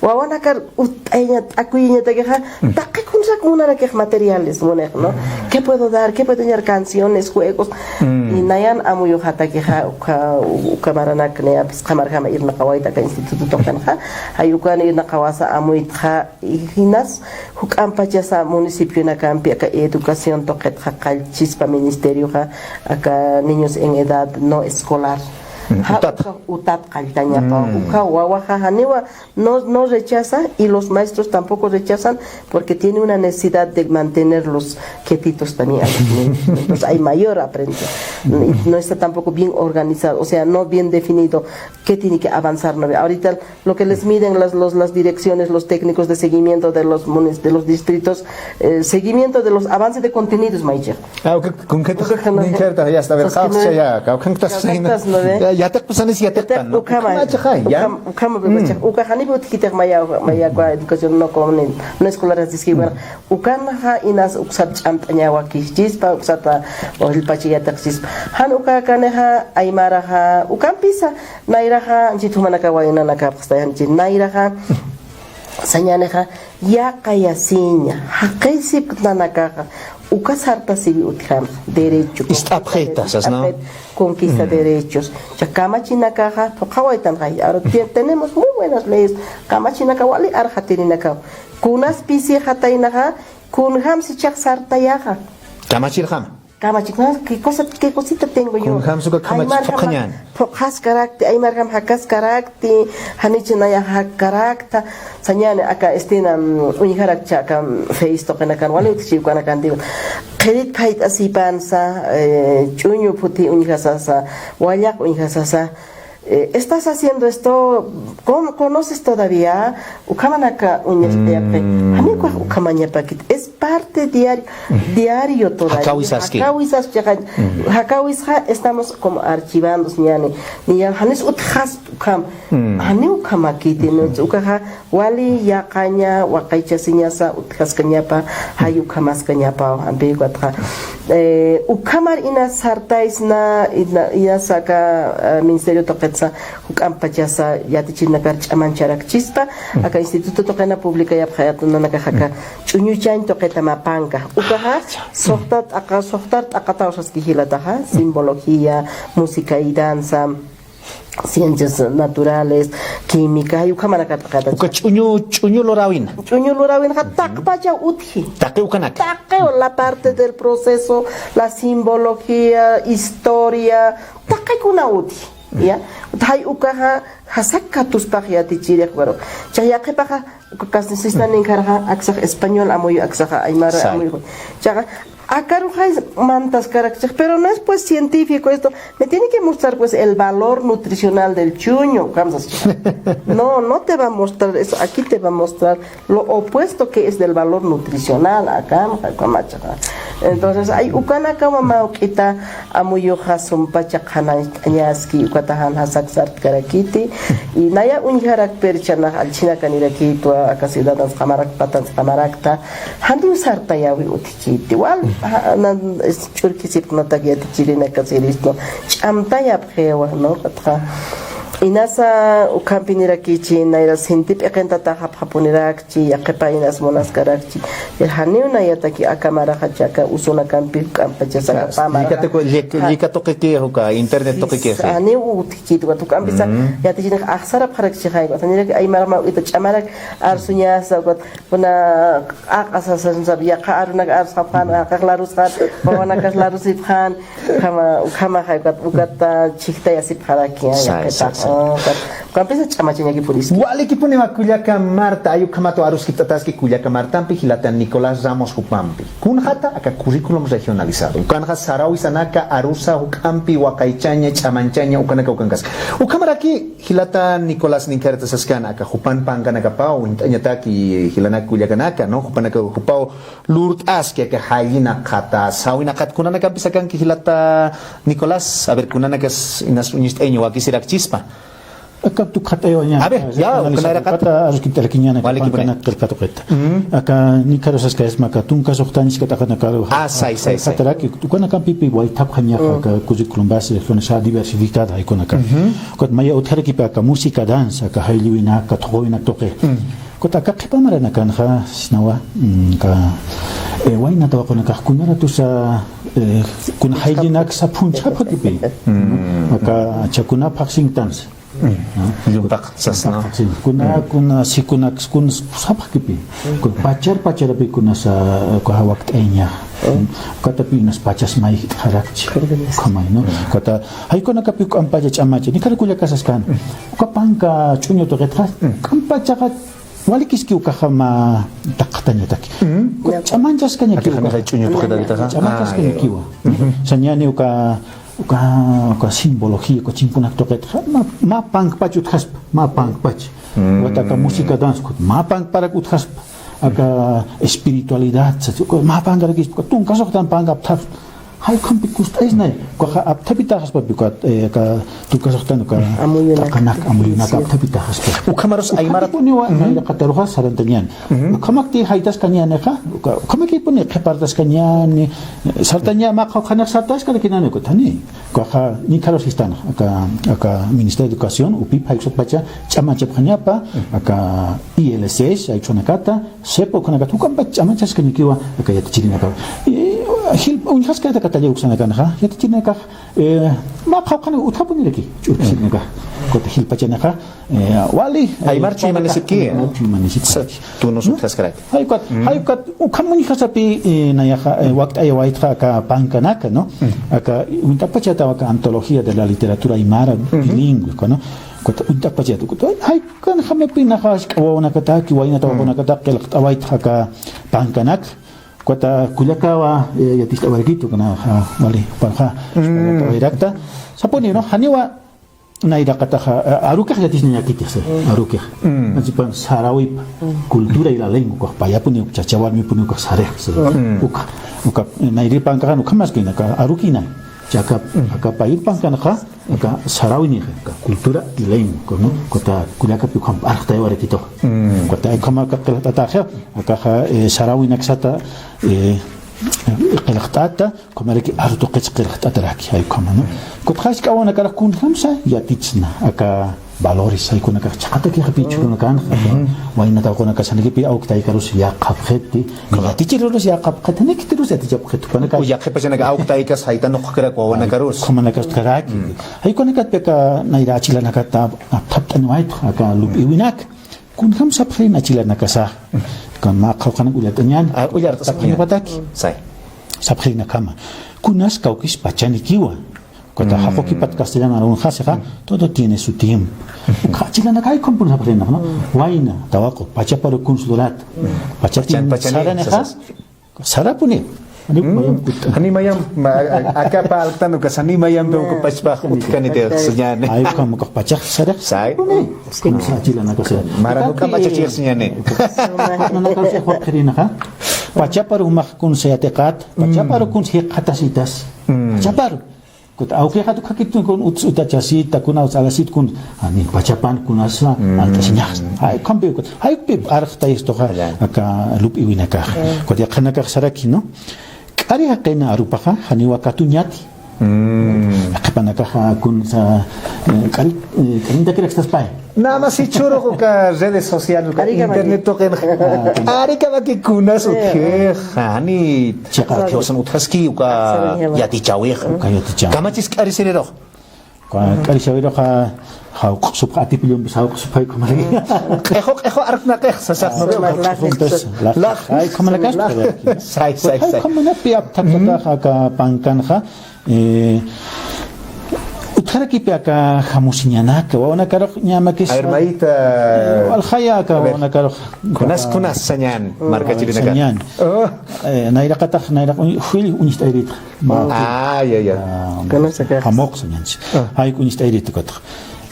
wawanakar utt'ayaña, t'akuyañatakixa, taqi kunsak munarakix materiales munix, ¿no? ¿Qué puedo dar? ¿Qué puedo enseñar? Canciones, juegos. Y nayan amuyuxatakixa, uka, uka maranak niyapis qhamarjama irnaqawayta aka instituto tuqinxa, jay ukan irnaqawasa amuytxa, y jinas juk'ampachasa municipionakampi aka educación tuqitxa qallchispa ministerioxa, aka niños en edad no escolar. Ja, utat. Uka utat qalltañapa, uka wawaxa janiwa no, no rechaza y los maestros tampoco rechazan porque tiene una necesidad de mantenerlos quietitos también a los niños. Entonces hay mayor aprendizaje. Y no está tampoco bien organizado, o sea, no bien definido qué tiene que avanzar, ¿no? Ahorita lo que les miden las, los, las direcciones, los técnicos de seguimiento de los munis-, de los distritos, eh, seguimiento de los avances de contenidos, maychix. Ah, uka, concreto, uka, no, ya está, a ver, uka, no, ya, uka, uka, uka, uka, uka, ya, ya te pasan, ya te, uka, uka, uka, uka, uka, uka, uka, janipi utjkitix maya, maya, uka educación no, como ni, no escolar, así que, bueno, ukanxa inas uksat ch'amt'añawa kischispa, uksata, o el pachi yatiqchispa. Jan uka kanixa, aymaraxa, ukampisa, nayraxa, anchit jumanakawa inanakapxsta, anchit, nayraxa, sañänixa, yaqayasiña, jaqisipktanakaxa, uka sartasiwi utjamxa, derecho, ist'apxita, sas, ¿no? Ist'apxita, conquista derechos. Cha kamachinakaxa, phuqhawaytanxa, ahora te-, tenemos muy buenas leyes, kamachinaka wali arxatirinakaw. Kunas pisixataynaxa, kunjams jichhax sartayaxa. Kamachirjama. Kamachik, ¿no? ¿Qué cosa, qué cosita tengo yo? Kunjams uka kamachik phuqhañäni. Phuqhaskarakti, aymarjam jakaskarakti, janicha nayax jakkarakta, sañäni aka estina, mm, uñjarakcha aka, mm, Face tuqinakan, wali utjchi ukanakantiw. Qhirit phayt'asipansa, eh, ch'uñu phuthi uñjasasa, wallaq uñjasasa, eh, ¿estás haciendo esto? ¿Con-, conoces todavía? Ukhamanaka uñacht'ayapxi. Janiw ukax ukhamañapakit. Es parte diario, diario todavía. Jakawisaski. Jakawisaski, jaka-, jakawisxa estamos como archivando, sañäni. Niya janis utjxaspa ukham. Janiw ukhamakiti, ¿no? Ukaxa wali yaqaña, waqaychasiñasa utjaskañapa, jay ukhamaskañapaw, ampi ukatxa. Eh, ukhamar inas sartaysna, ina, inasa aka, eh, ministerio tuqitsa, juk'ampachasa yatichirinakar ch'amancharakchispa, aka instituto tuqina publicayapxayät nanakax aka ch'uñuchañ tuqita mä panka. Ukaxa, suxta t'aqa, suxtar t'aqataw saski jilataxa, simbología, música y danza, ciencias naturales, química, jay ukhamanakar t'aqata. Uka ch'uñu, ch'uñu luräwin. Ch'uñu luräwinxa taqpachaw utji. Taqi ukanak. Taqi la parte del proceso, la simbología, historia, taqikuna utji. ¿Ya? Jay ukaxa, jasak katuspax yatichirix, pero. Chay yaqhipaxa, uka kas-, sistan ninkarxa, aksax español amuyu, aksaxa aymara amuyu. Chaxa, Akaruxay mantaskarakchix, pero no es, pues, científico esto. Me tiene que mostrar, pues, el valor nutricional del chuño, kamsas. No, no te va a mostrar eso, aquí te va a mostrar lo opuesto que es del valor nutricional, akam, akamachaxa. Entonces, ay, ukanakawa mawk'ita amuyuxa sumpacha qhanañaski, ukata jan jasak sartkarakiti, y naya uñjarakpir chhanax allchhinakanirakitu, aka ciudadans qamarak, patans qamarakta, janiw sartayäwi utji. Kiti wal, ha, nan, es, ch'urkisipxnatak yatichirinakasiristwa, ch'amtayapxiwa, ¿no? Ukatxa. Inasa ukhampinirakichi, nayras jinti p'iqintatayapxapunirakchi, yaqhipa inas munaskarakchi. Janiw nayataki aka maraxacha aka usunakampi juk'ampachasa aka pä maraxa. Llika tuqi, llika, llika tuqiki uka internet tuqiki. Janiw utjkiti, ukat juk'ampisa, yatichirinaka axsarapxarakchi jay, ukat, janiraki aymar mä uka ch'amarak arsuñasa, ukat, Kuna q'aq'a sasa, yaqha arunak arsxapxän, jaqix larusxän, wawanakas larusipxän, ukhama, ukhama jay ukat, ukata chhijtayasipxaraki, yaqhipax. Ukampisa ch'amachañaki puriski. Walikipuniwa kullaka Marta, ay ukhamat aruskipt'ataski kullaka Martampi jilata Nicolás Ramos jupampi. Kunxata aka currículum regionalizado. Ukanxa sarawisanaka arusa juk'ampi waqaychaña, ch'amanchaña, ukanaka ukankaski. Ukhamaraki jilata Nicolás ninkharata saskana, aka jupan pankanakapaw, uñt'añataki jilanaka kullakanaka, ¿no? Jupanaka jupaw lurt'aski aka jallinaqata, sawinaqat kunanakampis akanki jilata Nicolás, a ver, kunanakas inas uñist'aña wakisirakchispa. Aka tukxat'ayawaña. A ver, ya, ukanaraqat. Aka aruskipt'arakiñäni, aka pankanak qillqatuqita. Aka ninkharusaskayasma aka tunka suxtañiskat'aqanakaru. Ah, say, say, say. Jat'araki, ukanakampipi waythapxañaxa aka currículum base, diversificada jaykunaka. Ukat maya utjarakipi aka música, danza, aka jaylliwinak, aka thuquwinak tuqi. Ukat aka qhipa maranakanxa, sinawa, mm, aka, eh, wayna tawaqunakax kunaratusa, eh, kuna jayllinaksa phunchhapxakipi. Aka chhakuna phaxsinktans. Llumpaq sasna. Phaxsin. Kuna, kuna sikunak, kuna sapxakipi. Kuna pachar, pacharapi kunasa, eh, kuxa wakt'ayañax. Ukatapi unas pachas may jit'xarakchi. Ukhamay, ¿no? Ukata, jaykunakapi k'ampacha ch'amacha. Nikhar kullakasaskan. Uka panka ch'uñu tuqitxa, k'ampachaxa walikiski ukaxa mä taqatañataki. Ch'amanchaskañakiwa. Ch'amanchaskañakiwa. Sañäni uka, uka, uka simbología, uka chimpunak tuqitxa, mä, mä pankpach utjaspa, mä pankpach. Ukat aka música, danza, mä pankparak utjaspa. Aka espiritualidad, uka mä pankarakispa, uka tunka suxtan panka apthaspa. Jay ukhampi kust'aysnay, ukaxa apthapitaxaspapi, uka, eh, aka tunka suxtan, uka taqanak, amuyunak apthapitaxaspa. Ukhamarus aymara. Ukhamapuniwa, nayraqataruxa sarantañäni. Ukhamakti jaytaskañänixa, uka, ukhamakipuni qhipartaskañäni, sartañä mä qhawqhanix sartaskarakinäni, uka thani. Ukaxa ninkharus sistan, aka, aka Ministerio de Educación, UPIP, jay uksatpacha ch'amanchapxañapa, aka I L C S, jay uksanakata, sepa ukhanakata, juk'ampach ch'amanchaskañakiwa, aka yatichirinakawa. Y, jil, uñjaskayata katalla uksanakanxa, yatichirinakax, eh, mä qhawqhanak utjapuniraki, ch'urkisirinakax. Ukat jilpachanaxa, eh, wali, eh, aymar chuymanisipki. Aymar chuymanisipki. Sa-, tunus utjaskaraki. Jay ukat, jay ukat, ukham uñjasapi, eh, nayaxa, eh, wakt'ayawaytxa aka pankanaka, ¿no? Aka, uñt'apachata aka antología de la literatura aymara bilingüe, ¿no? Ukat uñt'apachata, ukat, jay, Kunjamapinaxa jisk'a wawanakataki, wayna tawaqunakataki qillqt'awaytxa aka pankanak. Ukat kullakawa, eh, yaticht'awarakiti, kuna, ja, wali, jupanxa, qillqt'awayrakta. Sapuni, ¿no? Janiwa nayraqataxa, eh, arukix yatisnañakiti, sí, arukix. Anchipan saräwipa, cultura y la lengua, ukax payapuni, chacha warmipuni ukax sarix, sí. Uka, uka, eh, nayri pankaxan, ukhamaskina, uka arukina. Chaka, aka payir pankanxa, aka saräwinix, aka cultura y lengua, ¿no? Ukat kullakapi ukham arxtayawarakitu. Ukat ukham aka qillqt'ataxa, akaxa, eh, saräwinaksata, eh, qillqt'ata, ukhamaraki aru tuqits qillqt'ataraki, jay ukhama, ¿no? Ukat jisk'a wawanakarax kunjamsa yatichna, aka valores, jaykunakax chhaqatakixapï chhurunakanxa, wayna tawaqunakax sanakipi awktaykarus yaqhapxiti, yatichirurus yaqhapxiti, janikitirus yatichapxiti, jupanakax. Uy, yaqhipachanaka awktaykas jaytan uqkrak wawanakarus. Ukhamanakas utjaraki. Jaykunakatpï aka nayra achilanakata apthapt'aniwaytxa, aka lup'iwinak. Kunjam sapxirin achilanakasa. Aka mä qhawqhanak ullart'añäni. Ah, ullart'añäni. Sapxirinakjama. Kunas kawkis pachanikiwa. Ukat jaqukipat castellano arunxasixa, todo tiene su tiempo. Uka achilanaka jay ukhampun sapxirinax, ¿no? Wayna, tawaqu, pachaparu kuns lurat. Pachatin saranixa, sarapuni. Jani mayamp, ma-, a-, akapa alktan uka sani mayampi uka pachpax utjkaniti sañäni. Jay ukham ukax pachax sarix. Say. Kunas achilanaka sarix. Maran ukham pachachix sañäni. Ukat nanakarusa sapxirinaxa. Pachaparu jumax kuns yatiqät, pachaparu kuns jikxatasitas. Pachaparu. Ukat awkixat ukhakitun kun uts utachasita, kuna uts alasit kun, ani pachapan kunasa alt'asiñax. Jay ukhampi ukat, jay ukpi arxtayistuxa, aka lup'iwinakax. Ukat yaqhanakax saraki, ¿no? K'ari jaqina arupaxa, janiwa katuñati. Qhipanakaxa kunsa, eh, k'ari, eh, k'arintakirakstaspay. Nada más jichhürux uka redes sociales, uka internet tuqin. Arikamakikunas utjix, jani chiqa utjiwasan utjaski uka yatichäwix. Uka yatichäwix. Kamachis k'arisirix. Uka k'arisirix, jawq'supx atipillumpis jawq'supxay ukhamayi. Q'ixu, q'ixu arunaqix, sasax, ¿no? Jay ukhamanakas. Say, say, say. Jay ukhamanapï apthaptatax aka pankanxa, eh, Tarakipi aka jamusiñanaka, wawanakarux ñamakis. A ver, mayta. Aljaya aka, a ver, wawanakarux. Kunas, kunas sañan, markachirinaka. Sañan. Oh. Eh, nayraqatax, nayraq uñ-, juil uñist'ayritxa. Ah, ya, ya. Ah, kunas aka. Jamuq sañansi. Ah. Jay uñist'ayrit ukatxa.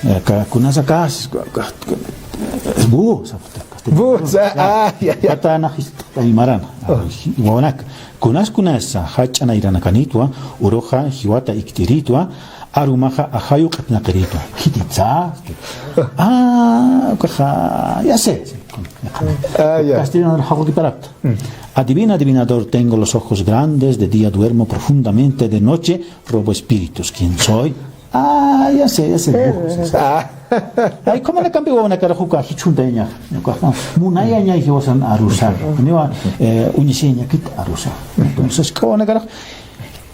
Eh, ka-, kunas aka, ka-, ka-, bu, sa-, bu, sa-, ya. Ah, ya, ya. Katana jist-, aymaran. Oh. Wawanak. Kunas kunasa jach'a nayranakanitwa, uruxa jiwata ikt'iritwa, arumaxa ajayu q'ipnaqiritwa. Khititsa. Ah, ukaxa, ya sé. Ah, ya. Castellano jaq'ukiparapta. Mm. Adivina, adivinador, tengo los ojos grandes, de día duermo profundamente, de noche robo espíritus. ¿Quién soy? Ah, ya sé, ya sé. Ah. Ay, ¿cómo le cambió una carajuca? Hichuntaña. Munayaña jiwasan arusar. Niwa, eh, uñisiña kit arusar. Entonces, ¿cómo una carajo?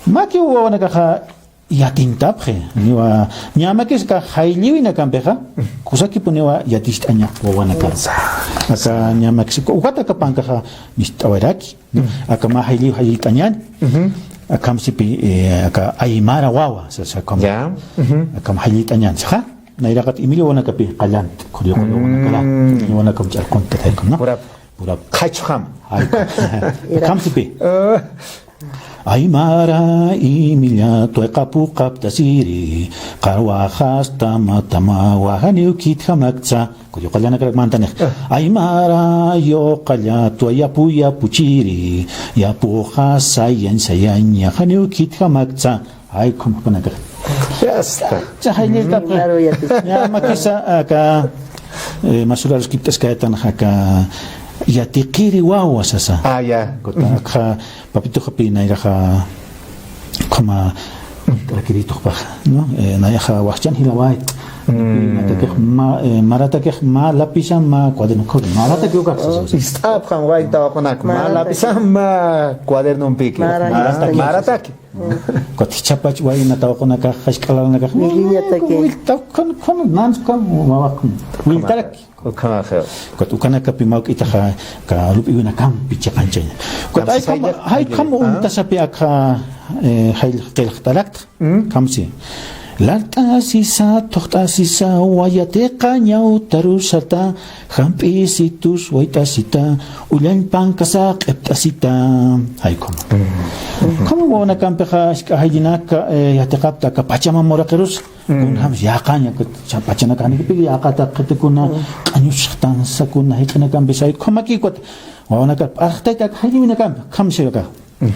Maki hubo una caja yatintapje. Niwa, ñamakis ka jaylliwinakampixa. Kusakipuniwa yatist'aña wawanakar. Aka ñamakis, ukata kapankaxa mist'awayraki. Aka mä jayllï, jayllït'añäni. Ujú. Akham sipi, eh, aka aymara wawa, sasa, akham. Ya. Ujú. Akham jayllït'añäni, sasa. Nayraqat Emilio wawanakapi qallant, Corio, Corio wawanakara. Mm. Wawanakam ch'arkunta taykum, ¿no? Purap. Purap. Qhachxam. Ay, akham sipi. Eh. Aymara Emilia, tuqa puqaptasiri, qarwaxas tama tamawa, janiw khitjamakcha. Yuqallanakarak mantanix. Ah. Aymara, yuqalla, tuwa yapu yapuchiri, yapuxa sayañ sayaña, janiw khitjamakcha. Ay, khumpanakax. Ya está. Cha, jayllïtapxa. Claro, ya te. Ñamakisa, aka, eh, masurarus kipt'askaytan, aka, yatiqiri wawa sasa. Ah, ya. Kutxa, Papituxapi nayraxa, ukhama, rakirituxpax, ¿no? Eh, nayaxa waxchan jilaway. Mm. Maratakix mä, eh, maratakix mä lapizan mä cuaderno, maratakix ukax. Ist'apxam wayn tawaqunak, mä lapizan mä cuadernompiki. Maratakix. Maratakix. Ukat jichhapach wayna tawaqunakax, jask'alanakax. Wiltawkan, kun, nan, kun, mawakun. Wiltaraki. Ukhamaxa. Ukat ukanakapi mawk'itaxa, ka lup'iwinakampi chiqanchaña. Ukat ay kham, ay kham untasapi akha, eh, jay qillqtarakta. Mm. Khamsi. Lart'asisa, thuqt'asisa, wayatiqa ñawtarusata, jamp'isitus, wayt'asita, ullañ pankasa, q'ipt'asita. Ay kham. Mm. Kham wawanakampixa, ask'a jayllinaka, eh, yatiqapta, aka pachamam uraqirus. Mm. Kunjams yaqaña, pachanaka janikipi yaqata qhitikuna, mm, q'añuchxtansakuna, jik'inakampis ay, ukhamaki ukat, wawanaka, p'arxtayta aka jayllïwinakampi, khamsi aka. Mm.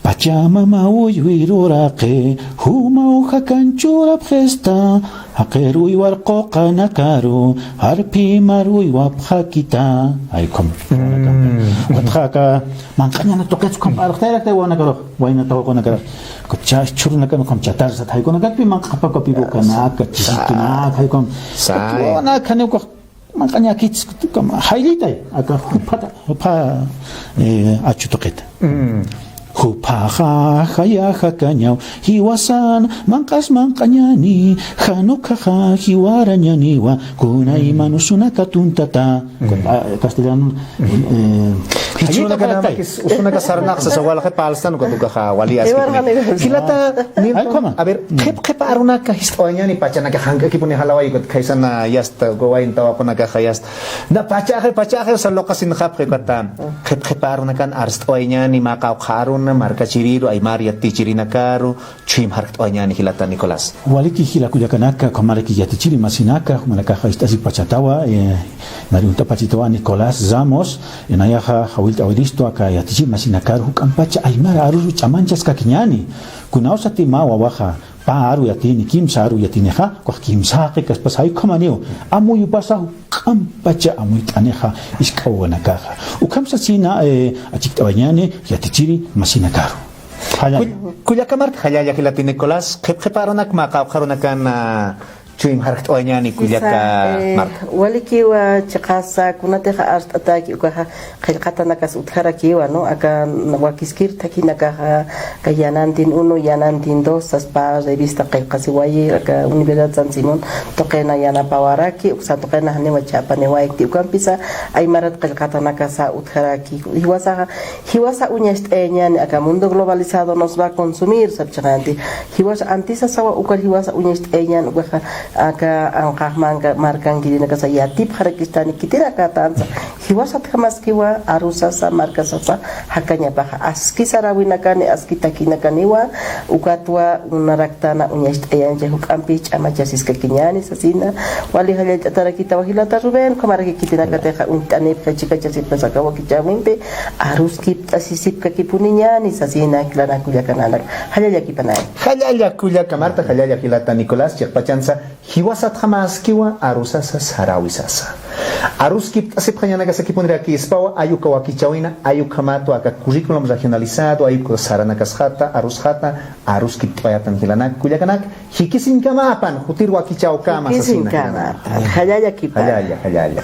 Pachamama uywir uraqi, jumaw jakan churapxista, jaqir uywar quqanakaru, jarphimar uywapxakita. Ay, ukham. Mm. Ukatxa aka, manq'añana tuqit ukham p'arxtayrakta wawanakarux. Wayna tawaqunakar, churunakar, ukham chatarsat, jaykunakatpi manq'apakapi ukanaka, chisitunaka, jaykum. Say. Wawanaka, janiw ukax, manq'añakits, ukham, jayllïtay, aka juphata, jupha, eh, achu tuqita. Mm. Juphaxa, jaya jakañaw, jiwasan, manq'as manq'añani, jan ukhaxa, jiwarañaniwa, kunayman usunaka tuntata. Mm. Ah, castellano, eh, jichhürunakanakis, usunaka sarnaqsa, sa walja palstan, ukat ukaxa wali aski. Jilata, Nilton, ay, ukhama. A ver, mm, qhip qhip arunaka jist'awañani pachanaka jank'akipuni jalaway, ukat khaysan, ah, yasta, uka wayn tawaqunakaxa yasta. Na pachaxe, pachaxe, sa luqasinxapxi, ukata. Qhip qhip arunakan arst'awañani, mä qawqha aruna, markachiriru, aymar yatichirinakaru, chhim jarkt'awañani jilata Nicolás. Waliki jila kullakanaka, ukhamaraki yatichiri masinaka, jumanakaxa ist'asi pachatawa, eh, nari uñt'apachitawa Nicolás Ramos, eh, nayaxa jawillt'awiristu aka yatichiri masinakaru, juk'ampacha aymara aruru ch'amanchaskakiñani, kunawsati mä wawaxa, pä aru yatini, kimsa aru yatinixa, ukax kimsa jaqikaspas, jay ukhamaniw, amuyupasa, juk'ampacha amuyt'anixa, jisk'a wawanakaxa. Ukham sasina, eh, achikt'awañani, yatichiri masinakaru. Jallalla. Kull-, kullaka marka jallalla jilata Nicolás, qhip qhip arunak mä qawqha arunakan, ah, Chuyma jarkt'awayañäni kullaka Marta. Walikiwa chiqasa, kunatixa arst'ataki ukaxa qillqatanakas utjarakiwa, ¿no? Aka wakiskir thakinakaxa, aka Yanantin uno, Yanantin dos saspa revista qillqasiwayi, aka Universidad San Simón tuqina yanapawaraki, uksa tuqina janiwa chhapaniwayki, ukampisa aymarat qillqatanakasa utjaraki. Jiwasaxa, jiwasa uñacht'ayañäni, aka mundo globalizado nos va a consumir, sapxi chiqanti. Jiwasa antisasawa, uka jiwasa uñacht'ayañäni, ukaxa aka anqax markankirinakasa yatipxarakistani, khitinakatansa. Jiwasatjamaskiwa arusasa, markasasa, jakañapaxa aski saräwinakani, aski thakinakaniwa, ukatwa unaraktana uñacht'ayañcha, juk'ampi ch'amachasiskakiñäni sasina. Wali jallallt'atarakitawa jilata Rubén, ukhamaraki khitinakatixa uñt'anipxi, chikachasipxi aka wakichäwimpi, aruskipt'asisipkakipuniñäni sasina, jilanaka kullakanaka. Jallallakipanay. Jallalla kullaka Marta, jallalla jilata Nicolás, chiqpachansa, jiwasatjamaskiwa arusasa, saräwisasa. Aruskipt'asipxañanakasakipunirakispwa, ay uka wakichäwina, ay ukhamatwa aka currículum regionalizado, ay uka saranakasxata, arusxata, aruskipt'awayätan jilanaka kullakanaka, jikisiñkamapan, jutir wakichäwkama sasina jilanaka. Jikisiñkamapan. Jallallakipan. Jallalla, jallalla.